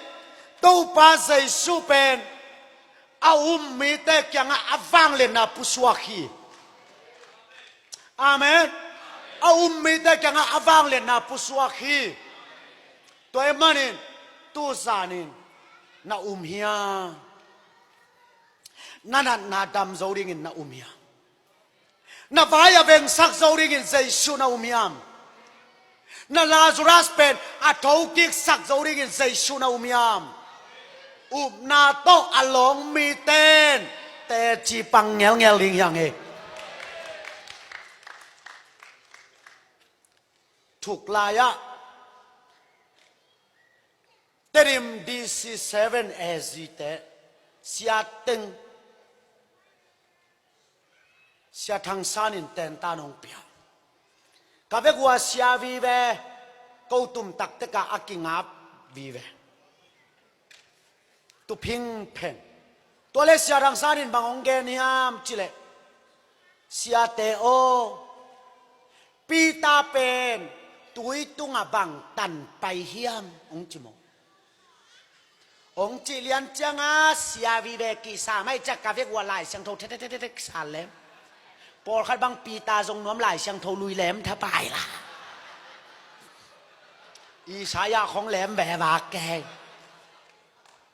Topa Jesu pen a um mite kiangah a vangliatna pusuak hi. Amen. A um mite kiangah a vangliatna pusuak hi. Tua ahih manin tuzanin na um hiam? Na natna dam zo dingin na um hiam? Na vai a vengsak zo dingin Jesu na um hiam? Na Lazarus pen a thokiksak zo dingin Jesu na um hiam? Upna tawh a lawng mite in teci pang ngelngel ding hi hang e. Thuklai-ah Tedim D C seven A Z te siateng Sia Thang San in tentan hong pia. Ka vek uh a sia vive, ko tum taktek ah a kingap vive. Tuphing phen. Tua leh Sia Thang San in bang hong gen hiam cih leh, siate aw, Peter pen tui tungah bang tan pai hiam hong ci maw? Hong cih lian ciangah sia vive kisa mai ciah ka vek uh a Lai Siangtho thekthekthek sa lem. Pawlkhat bang Peter zong nuam Lai Siangtho lui lem thapai la. Isaiah khong lem vevak kei.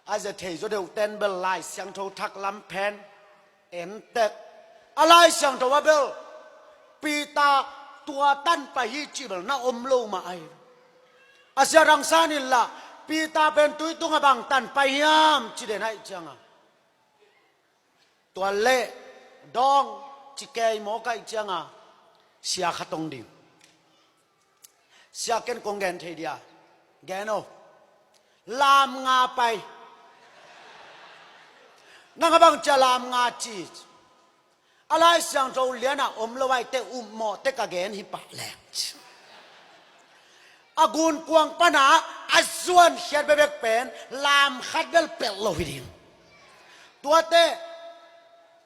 A zia thei zaw deuh ten bel Lai Siangtho thak lam phen en tek. A Lai Siangtho ah bel Peter tua tan pai hi cih bel na om lo mah ahi. A Sia Thang San in lah Peter pen tui tungah bang tan pai hiam ci den ahih ciangah, tua leh dawng ci kei mawk ahih ciangah sia khat hong ding. Sia, ken kong gen thei dia? Gen o. Lam nga pai. Nang a bang cia lam nga ci? A Lai Siangtho lianah om lo ahih teh upmawh teh ka gen hi pah leng. A gunkuang pana a zuankhiat bekbek pen lam khat bel pelh lo hi ding. Tuate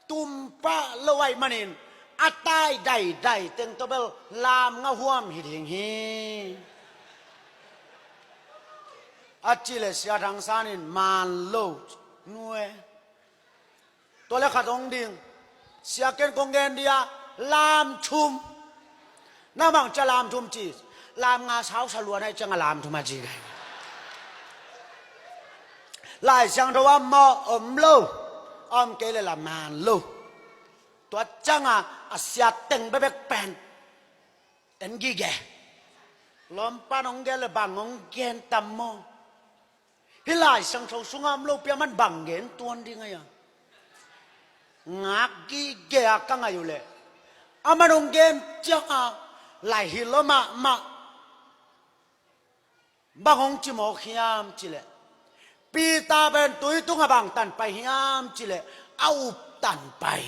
tum pah lo ahih manin a tai daidai teng tawh bel lam nga huam hi ding hi. A cih leh Sia Thang San in man lo, nu e. Tua leh khat hong ding. Sia, ken kong gen dia? Lam thum. Nang bang cia lam thum ci? Lam nga sausa luan ahih ciangah lam thum a ci kei. Lai Siangtho ah mawh om lo, a om kei leh lah man lo. Tua ciangah a sia teng bekbek pen en gige. Lawmpan hong gen leh bang hong gen tam maw? Hih Lai Siangtho sungah om lopi a man bang gen tuan ding a hia? Ngak gige a ka ngaih uh leh a man hong gen ciangah lai hilh lua mahmah. Bang hong ci mawk hiam cih leh, Peter pen tui tungah bang tan pai hiam cih leh a up tan pai.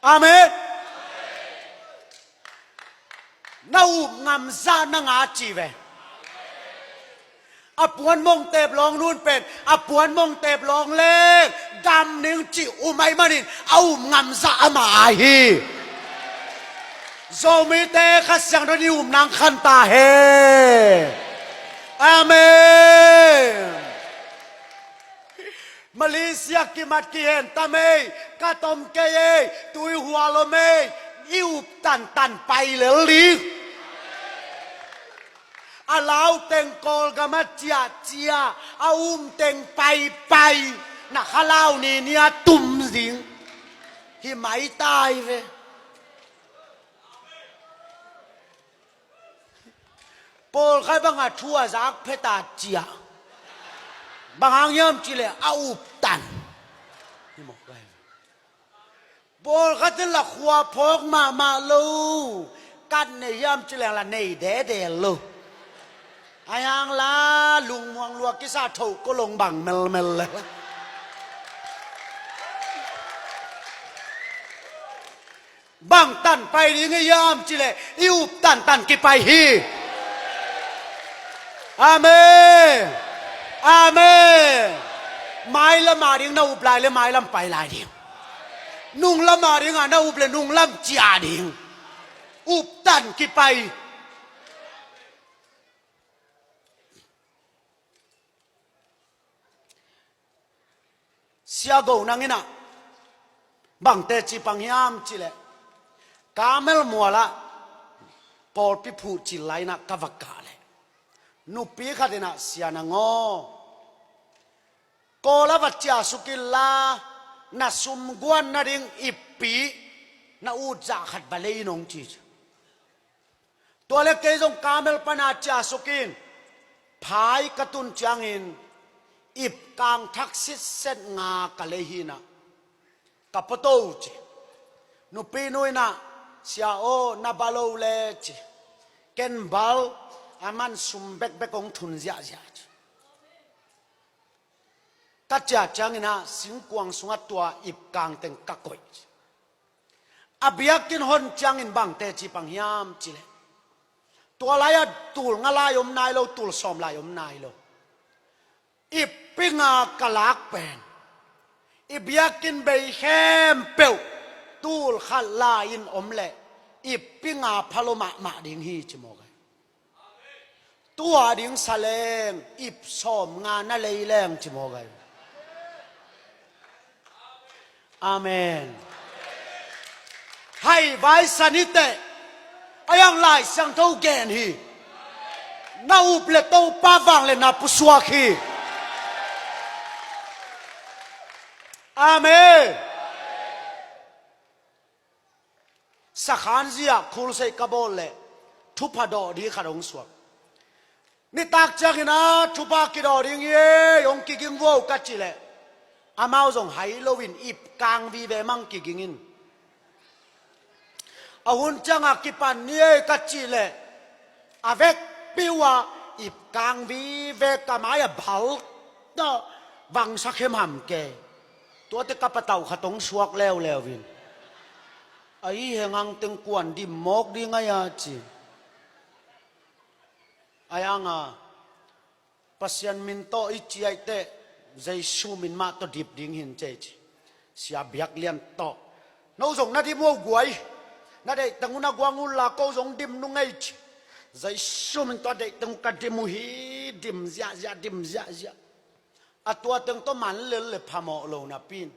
Amen. Na up ngam zah na ngah ci ve. A puan mong tep lawng nun pen a puan mong tep lawng leng dam ning ci um ahih manin a up ngam zah amah ahi hi. Zomite Kha Siangtho in i up nang khan ta hen. Amen. Malaysia kimat kihen tam ei, ka tom kei ei, tui hual om ei, i up tantan pai lel ding. A lau teng Kawlgam a ciahciah, a um teng paipai, na kha lau ni ni a tum ding. Hi maitai ve. Pawlkhat bang a thu a zak phet a ciah. Bang hang hiam cih leh a up tan. Pawlkhat in la khua phawk mahmah lo. Kat nei hiam cih leh la nei dede lo. Ahi hang la lungmuang lua kisa thoh ko long bang melmel le. Bang tan pai ding i hiam cih leh i up tantan kipai hi. Amen. Amen. Mailam a ding na up lai le mailam pai lai ding. Nunglam a ding a na up le nunglam ciah ding. Up tan kipai. Sia Go Nang in ah bang teci pang hiam cih leh, Kamel mual ah pawlpi phuh cil lai in ah ka va kah leh, nupi khat in ah, Sia Nang aw, Kawl ah va ciahsuk inla, na sum guan nading ippi na ut zah khat va lei in, hong ci. Tua leh kei zong Kamel pan a ciahsuk in, phai ka tun ciangin ipkang thak sitset nga ka lei hi in ah, ka pua to, ci. Nupinu in ah, Sia aw, na bal o leh, ci. Ken bal, a man sum bekbek hong thun ziahziah, ci. Ka ciah ciangin ah singkuang sungah tua ipkang teng ka koih, ci. A biakinn hon ciangin bang teci pang hiam cih leh, tua lai-ah tul nga lai om nai lo, tul sawm lai om nai lo, ippi nga ka lak pen i biakinn bei khempeuh tul khat lai in om leh ippi nga pha lo mahmah ding hi, ci mawk hi. Tua ding sa leng ip sawm nga na lei leng, ci mawk hi. Amen. Haivai sa ni teh, a yang Lai Siangtho gen hi. Na up leh Topa vangliatna pusuak hi. Amen. Sakhan zia khulseih ka bawl leh thupha dawh ding khat hong suak. Nitak ciangin ah thupha kidawh ding hi ei, hong kiging vo, ka cih leh, amau zong hai loin ipkang vive mang kiging in. A hun ciangah kipan ni ei, ka cih leh, a vekpi uh ah ipkang vive ka mai-ah bal tawh vangsak hemham kei. Tuate ka patauh khat hong suak leuleu in, a hi heng hang teng kuan dim mawk ding ahi a, ci. Ahi hang a, Pasian min tawh i ci ahih teh Jesu min mah tawh dip ding hi in, ci ei, ci. Sia Biak Lian tawh, no zong na dim uh guai, na deih teng uh na guang unla ko zong dim nung ei, ci. Jesu min tawh a deih teng uh ka dim uh hi, dim ziahziah, dim ziahziah. A tua teng tawh man lel leh phamawh lo napi in,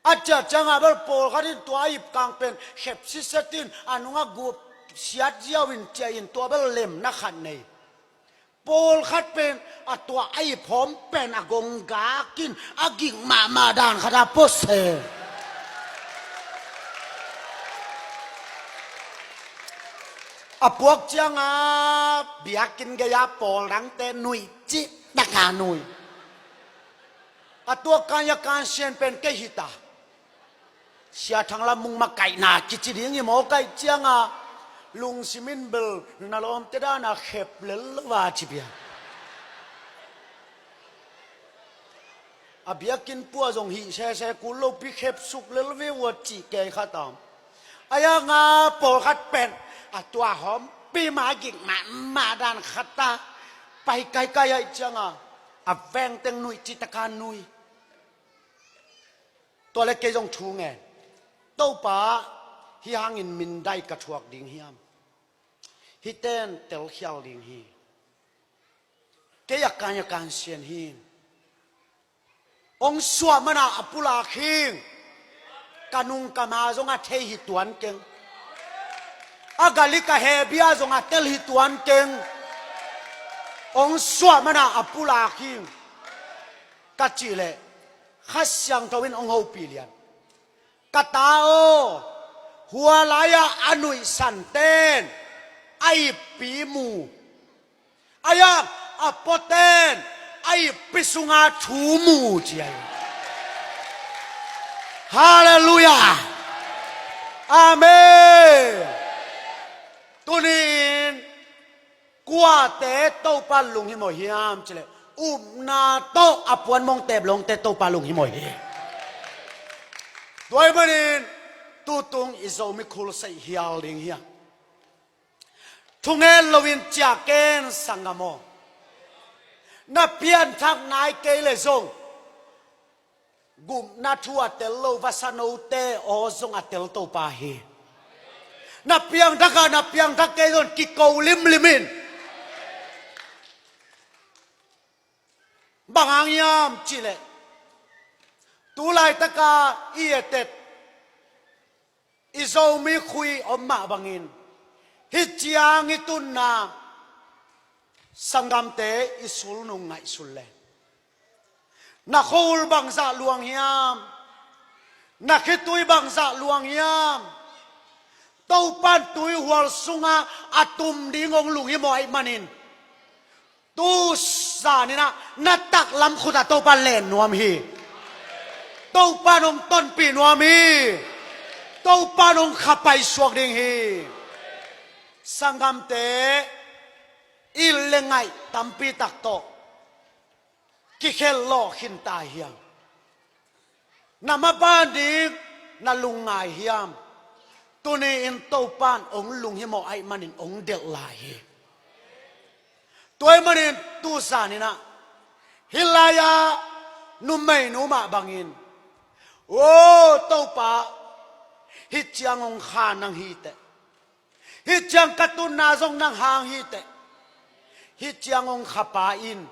a ciah ciangah bel pawlkhat in tua a ipkang pen khep sitset in a nungah gup siat ziau in, ciah in, tua bel lemna khat nei. Pawlkhat pen a tua a iphawm pen a gong gak in a gik mahmah dan khat a puasen. A puak ciangah biakinn gei-ah pawl dangte nuih cih taka nuih. A tua kai-a kansian pen kei hi ta. Sia Thang Lam Mung makaihna kici ding hi maw, kaih ciangah lungsim in bel na lawmte dan a khep lel lo a, ci bia. A biakinn pua zong hih sese kul lopi khep suk lel ve uh a, ci kei khat a. A yang a pawlkhat pen a tua hawmpi ma gik mahmah dan khat a pai kaikai aih cianga a vengteng nuih citaka nuih. Tua le kei zong thu ngen. Topa, hi hangin mindai ka thuak ding hiam? Hiten telkhial ding hi. Kei a kan a kan sian hi. Ong suah mana a pulak hing. Ka nung ka ma zong a thei hi tuan keng. A gali ka hebia zong a tel hi tuan keng. Ong suah mana a pulak hing. Ka cih leh Kha Siangtho in ong hopih lian. Ka ta aw, hua lai-ah a nuihsan ten a ippi mu. A yang a pua ten a ippi sunga thu mu ci ahi. Halleluiah. Amen. Tuni-in kuate Topa lunghimawh hiam cileh upna tawh a puan mong teplongte Topa lunghimawh hi. Tua ahih manin tutung i Zomi khulseih hial ding hiam? Thungen loin ciah ken sanggam aw. Na pianthak nai kei le zong gupna thu a tel lo vasa note aw zong a tel Topa hi. Na piangthak a na piangthak kei zong kiko limlim in. Bang hang hiam cileh tu laitaka i etet i Zomi khui om mah bangin hih ciang i tunna sanggamte i sulnung ngaihsun le na khua-ul bangzah luang hiam? Na khitui bangzah luang hiam? Topan tuihual sunga a tum ding ong lunghimawh ahih manin tu zaninah na taklam khutah Topan len nuam hi. Topan ong tonpih nuam hi. Topan ong khapai suak ding hi. Sanggamte, i le ngaih tampi tak tawh kikhel lawh khinta hiam? Na maban ding na lungngai hiam? Tuni-in Topan ong lunghimawh ahih manin ong delh lai hi. Tua ahih manin tu zaninah hih lai-ah numeinu mah bangin, o Topa, hih ciang ong kha nang hi teh. Hih ciang ka tunna zong nang hang hi teh. Hih ciang ong khapa in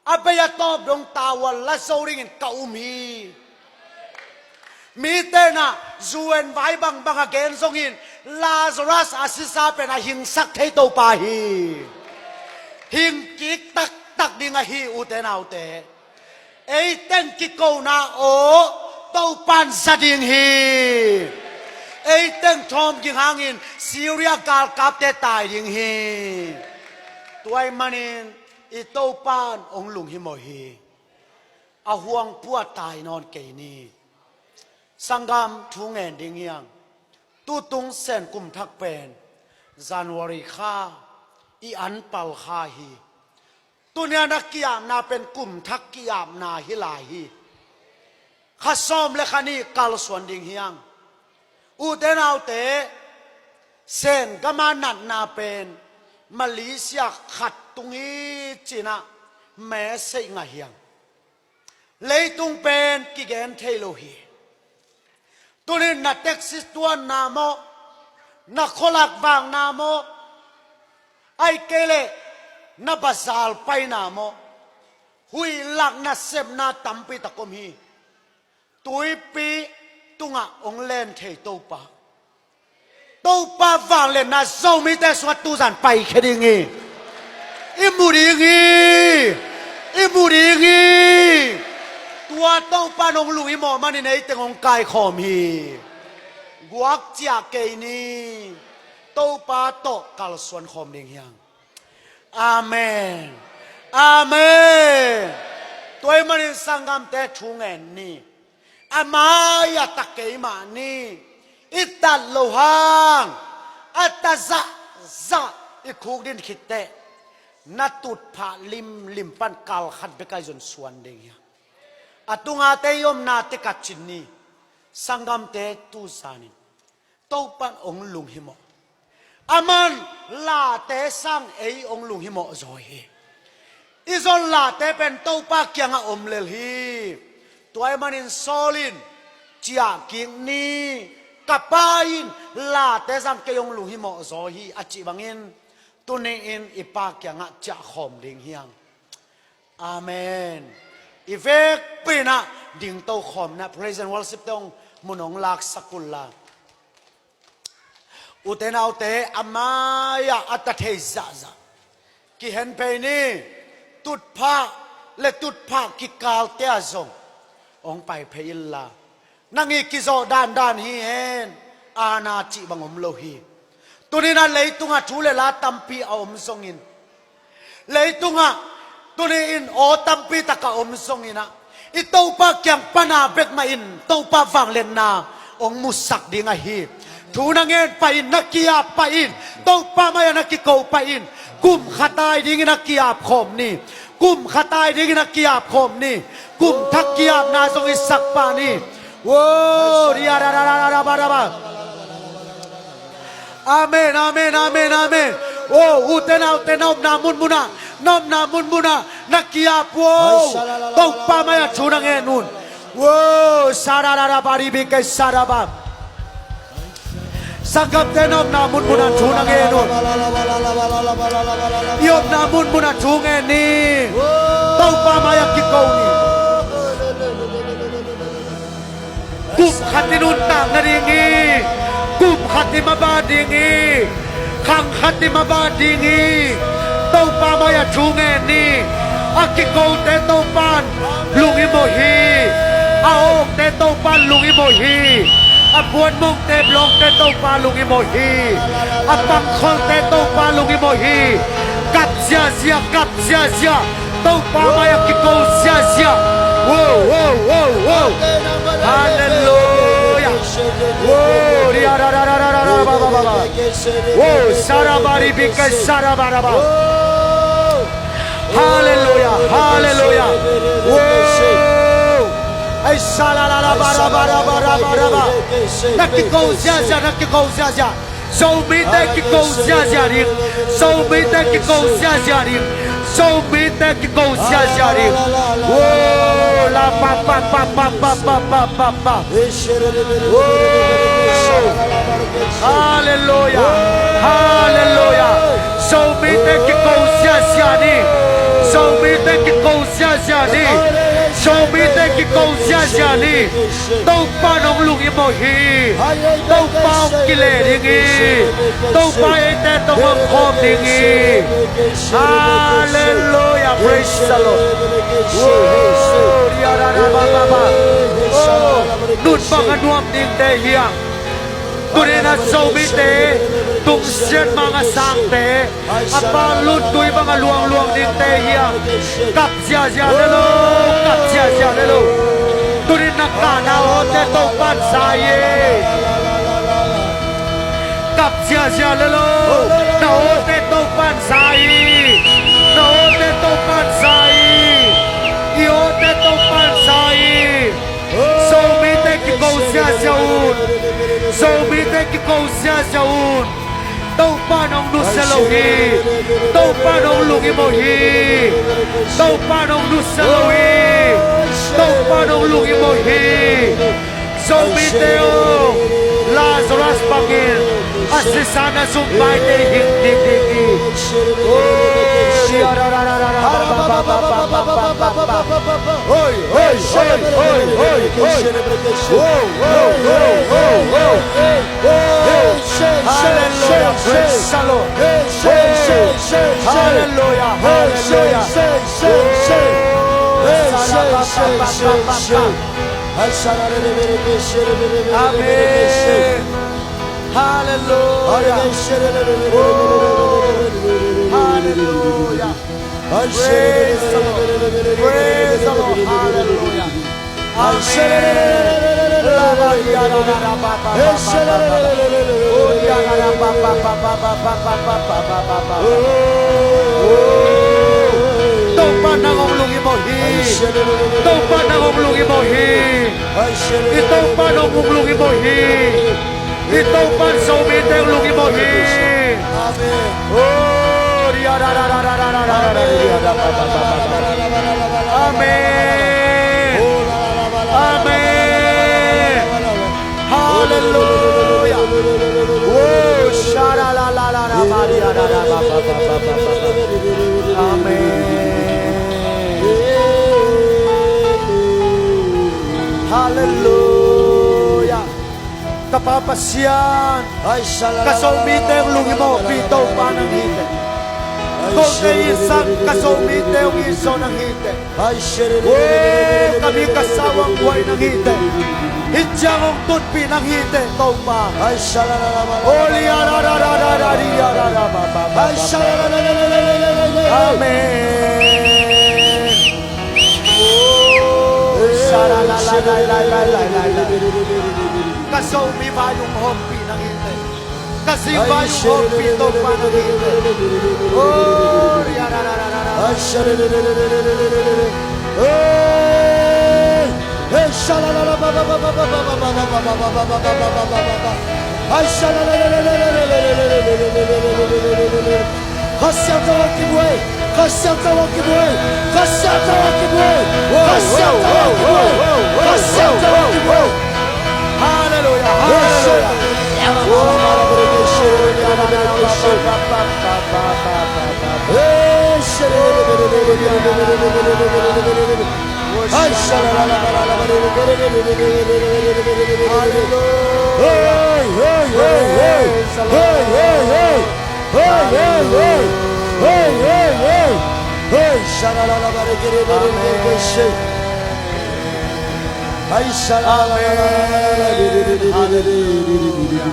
a bei a tawp dong tawal la zo dingin ka um hi. Mite na U N vai bangbang a gen zongin Lazarus a sisa pen a hingsak thei Topa hi. Hing kik taktak ding ahi, ute naute. Eiteng kikona aw Topan za ding hi. Eiteng thawm ging hangin Syria galkapte tai ding hi. Tua ahih manin i Topan ong lunghimawh hi. A huang pua tai nawn kei ni. Sanggam, thu ngen ding hiang. Tutung Sen kum thak pen January kha i an pal kha hi. Tuni-a na ki-apna pen kum thak ki-apna hi lai hi. Kha sawm le kha nih kalsuan ding hiang. Ute naute, Sen gama natna pen Malaysia khat tung hi cinah message ngah hiang. Leitung pen kigen thei lo hi. Tunin na taxi tuanna maw, na khualak vakna maw, ahih kei leh na bazar paina maw, huih lak nasepna tampi tak om hi. Tuipi tungah ong len thei Topa, Topa vangliatna Zomite sungah tuzan paikhia ding hi. I mu ding hi. I mu ding hi. Tua Topa in ong lunghimawh manin eiteng ong kaikhawm hi. Guak ciah kei ni. Topa tawh kalsuan khawm ding hiang. Amen. Amen. Tua ahih manin sanggamte, thu ngen ni. A mai-ah ta kei mah ni. I tat loh hang a ta zahzah i khukdin khitteh na tutphah limlim pan kal khat bek ahi zong suan ding hi. A tungah te i omna te ka cin ni. Sanggamte, tuzanin Topan hong lunghimawh. Aman late sang ei hong lunghimawh zaw hi. I zon late pen Topa kiangah om lel hi. Tua ahih manin Saul in, "Ciah kik ni, ka pa in late sang kei hong lunghimawh zaw hi," a cih bangin, tuni-in i Pa kiangah ciahkhawm ding hi hang. Amen. I vekpi-in ah dingto khawm in ah praise and worship te hong mun hong laksak unla. Ute naute, a mai-ah a ta thei zahzah kihen phei ni. Tutphah le tutphah kikalte ah zong hong pai phei inla, nang i kizawh dandan hi hen, a na cih bang om lo hi. Tuni-in ah leitungah thu le la tampi a om zongin, leitungah tuni-in aw tampi tak a om zongin ah, i Topa kiang pan a bek mah in Topa vangliatna hong musak ding ahi. Thu na ngen pah in, na ki-ap pah in, Topa mai-ah na kiko pah in. Kum khat ai dingin a ki-ap khawm ni. Kum khat ai dingin a ki-ap khawm ni. Kum thak ki-apna zong i sak pah ni. Wo, ria ra ra ra ra ra ba ra ba. Amen, amen, amen, amen. Wo, ute naute, na omna munmunah, na omna munmunah na ki-ap, wo. Topa mai-ah thu na ngen un. Wo, sa ra ra ra ba ri bi ke sa ra ba. Sanggamte, na omna munmunah thu na ngen un. I omna munmunah thu ngen ni. Topa mai-ah kiko ni. Kum khat i nuntak nading hi. Kum khat i mabang ding hi. Khang khat i mabang ding hi. Topa mai-ah thu ngen ni. A kikote Topan lunghimawh hi. A awkte Topan lunghimawh hi. A puanmongte, lawngte Topa lunghimawh hi. A pangkholte Topa lunghimawh hi. Kap ziahziah, kap ziahziah. Topa mai-ah kiko ziahziah. Wo, wo, wo, wo. Halleluiah. Wo, ria ra ra ra ra ra ba ba ba ba. Wo, sa ra ba ri bi ke sa ra ba ra ba. Halleluiah, halleluiah. Wo. Ai sa la la la ba ra ba ra ba ra ba ra ba. Na kiko ziahziah, na kiko ziahziah. Zomite kiko ziahziah ding. Zomite kiko ziahziah ding. Zomite kiko ziahziah ding. Wo, la pa pa pa pa pa pa pa pa pa. Wo. Halleluiah. Halleluiah. Zomite kiko ziahziah ni. Zomite kiko ziahziah ni. Zomite kiko ziahziah ni. Topa nong lunghimawh hi. Topa hong kileh ding hi. Topa eite tawh hong khawm ding hi. Halleluiah, praise the Lord. Wo, ria ra ra ba ba ba. Oh, nun bang a nuam dingte hi hang. Tuni-in a Zomite, tungsiat mang a sangte, a pa luttui bang a luangluang dingte hi hang. Kap ziahziah le lo, kap ziahziah le lo. Tuni-in na kahna awte Topan za hi. Kap ziahziah le lo. Na awte Topan za hi. Na awte Topan za hi. I awte Topan za hi. Zomite kiko ziahziah un. Zomite kiko ziahziah un. Topa nong nusia lo hi. Topa nong lunghimawh hi. Topa nong nusia lo hi. Topa nong lunghimawh hi. Zomite aw, Lazarus bangin a sisa na zumvaite hing ding ding hi. Oh, ria ra ra ra ra ra ba ba ba ba ba ba ba ba ba. Hoi, hoi, hoi, hoi, hoi, hoi. Wo, wo, wo, wo, wo. Halleluiah, praise the Lord. Wo. Halleluiah, halleluiah. Wo. Amen. Halleluiah. Wo. Halleluiah. Praise the Lord. Praise the Lord. Hallelujah. Amen. Topa nang hong lunghimawh hi. Topa nang hong lunghimawh hi. I Topa nang hong lunghimawh hi. Hih Topa'n Zomite hong lunghimawh hi. Amen. Oh, ria ra ra ra ra ra ra ra ra ra ria ra ba ba ba ba ba. Amen. Amen. Hallelujah. Oh, sha ra la la la ra ba ria ra ra ba ba ba ba ba ba. Amen. Hallelujah. Ka Pa Pasian, ka Zomite hong lunghimawhpih Topa nang hi teh. Kote i sang ka Zomite hong itzaw nang hi teh. Oh, ka mi ka sa uh hong buai nang hi teh. Hih ciang hong tutpih nang hi teh Topa. Oh, ria ra ra ra ra ra ria ra ra ba ba ba ba. Amen. Ka Zomi vai hong hawmpih nang hi teh. Ka Zi vai hong hawmpih Topa nang hi teh. Oh, ria ra ra ra ra ra. Hey! Hey, sha la la la ba ba ba ba ba ba ba ba ba ba ba ba ba ba ba ba ba ba. Hai sha la la la la la la la la la la la la la la la la la la. Kha Siangtho hong kibuai, Kha Siangtho hong kibuai, Kha Siangtho hong kibuai, Kha Siangtho hong kibuai, Kha Siangtho hong kibuai. Hallelujah, hallelujah. Hey, sha la la la la la la. Hey, hey, hey, hey. Hey, hey, hey. Hey, hey, hey. Hey, sha la la la la la. Amen. Hey, sha la la la la la. Hallelujah.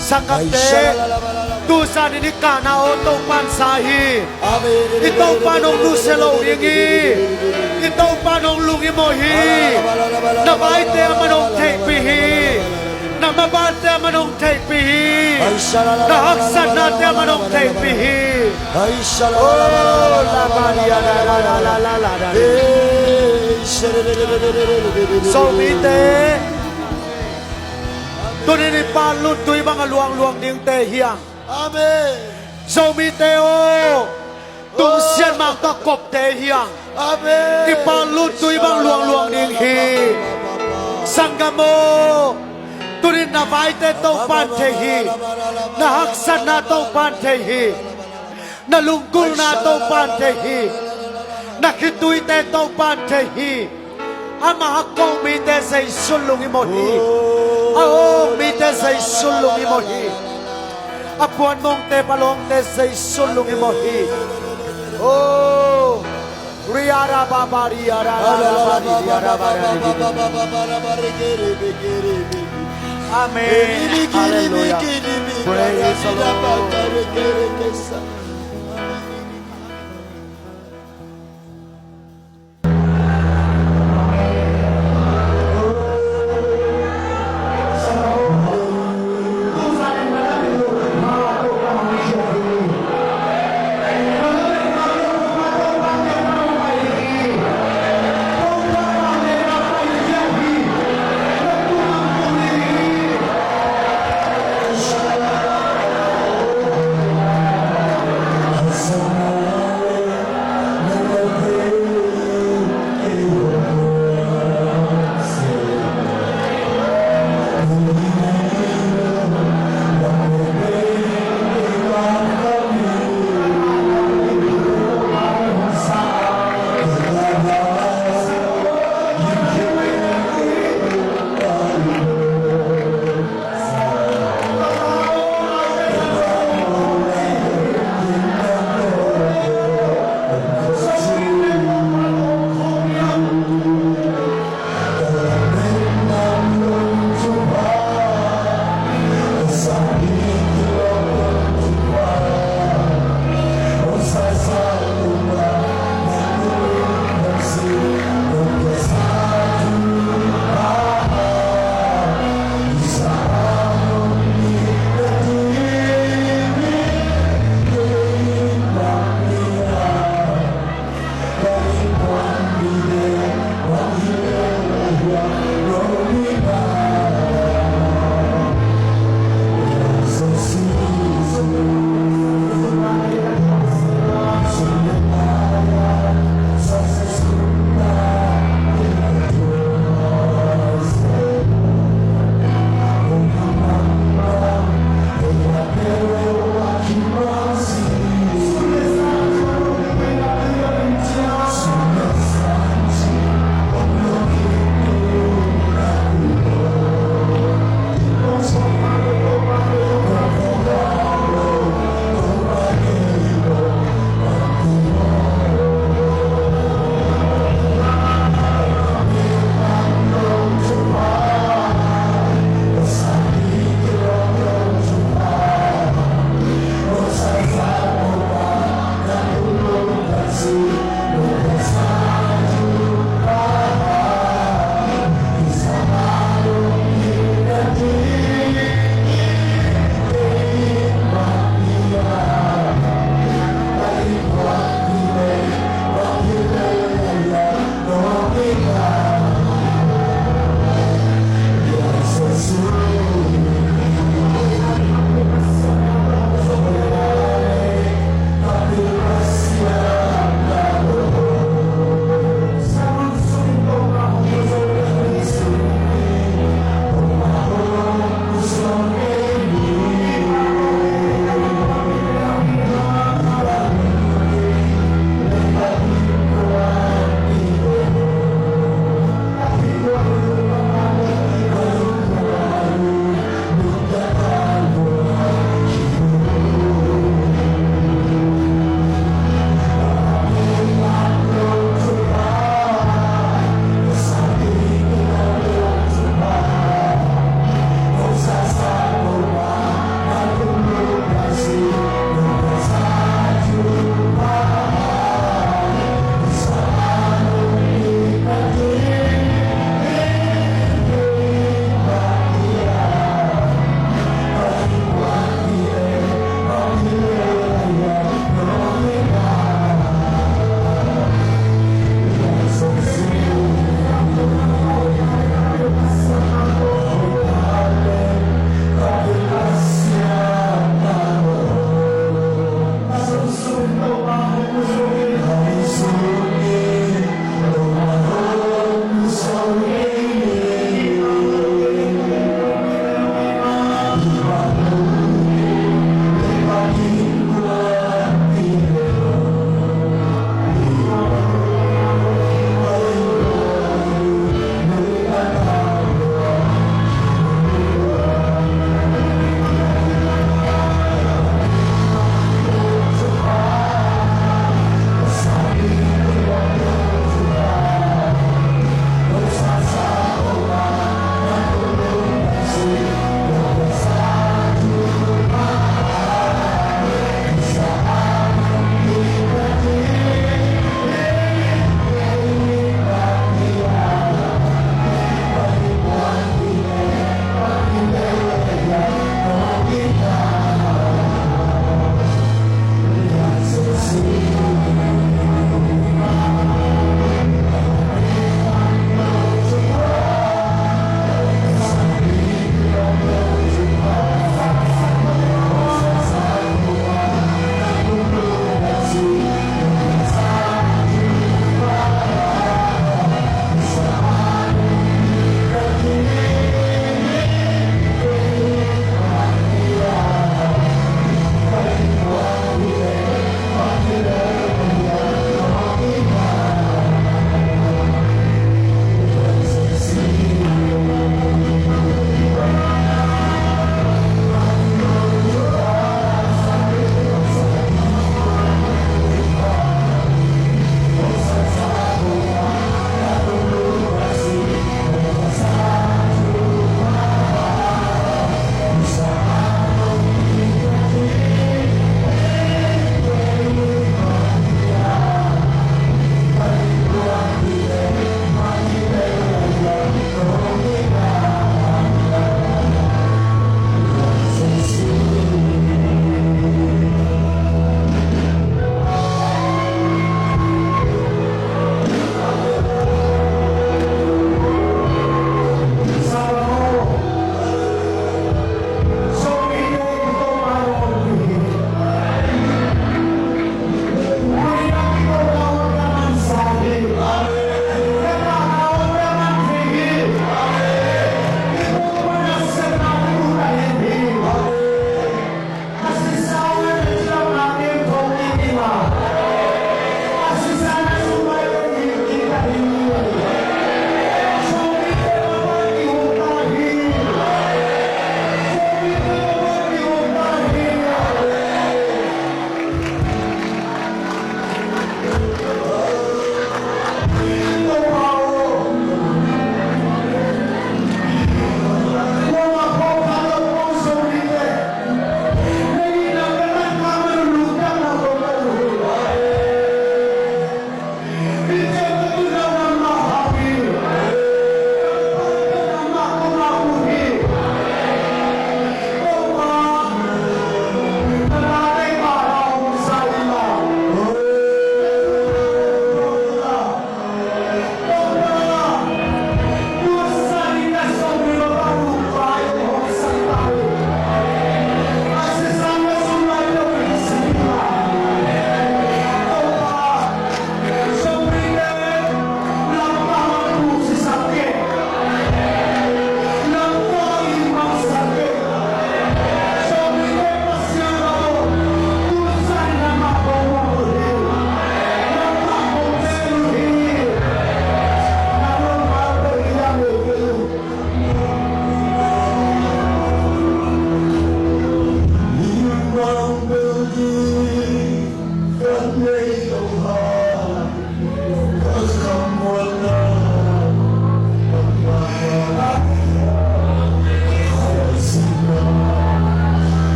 Sanggamte, tu zan in i kahna aw Topa'n za hi. I Topa'n hong nusia lo ding hi. I Topa'n hong lunghimawh hi. Na vaite aman hong theihpih hi. Na mabante aman hong theihpih hi. Na haksatnate aman hong theihpih hi. Oh, la ba dia la la la la la la. Zomite, tunin i Pa luttui bang a luangluang dingte hi hang. Amen. Zomite aw, tungsiat mangkang kopte hi hang. Amen. I Pa luttui bang luangluang ding hi. Sanggam aw, tunin na vaite Topa'n thei hi. Na haksatna Topa'n thei hi. Na lunggulhna Topa'n thei hi. Na khituite Topa'n thei hi. Amah a ko mite Jesu'n lunghimawh hi. A awng mite Jesu'n lunghimawh hi. A puanmongte, palawngte Jesu'n lunghimawh hi. Oh. Ria ra ba ba ria ra ra ra ba ria ra ba ra ria. Amen. Hallelujah. Praise the Lord.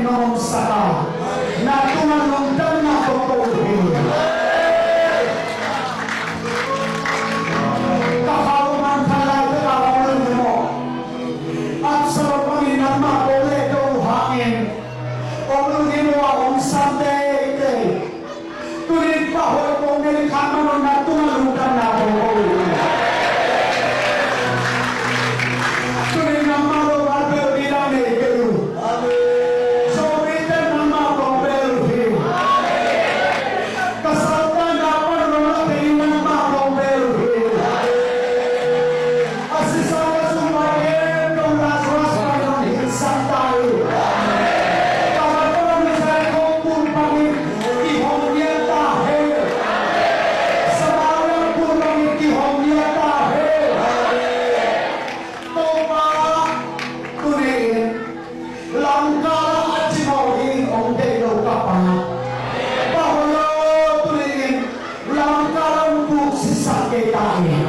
nong omsak a, na tungah lungdamna kong ko uh hi. Ka khau man kha laitak a hong lungdam uh, Absalom bangin nangmah kong lehdo uh hangin hong lungdam uh a, hong sam teitei. Tuni-in Pa hoih kong nei kha man un na tungah lungdamna kong ko uh hi. Tuni-in nangmah lo a bel midang nei kei uh. Zomite nangmah kong bel uh hi. Ka saltanna pan hong lak in nangmah kong bel uh hi. A sisa ka sum pai khempeuh Lazarus bangin hong hilhsak ta hi. Ka vat pan a Messiah kong pulpang in kihong ngiat ta hen. Samaria pulpang in kihong ngiat ta hen. Topa, tuni-in Lamkal ah a cimawh ding hong deih lo ka Pa, Pa hoih aw, tuni-in Lamkal ah hong puksisak kei ta in.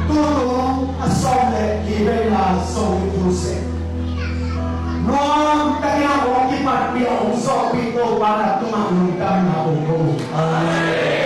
Tutung a sawm le li veina Song Thu Seh, nuam takin a hong kipatpih, a hong zawhpih Topa na tungah lungdamna kong ko uh. Amen.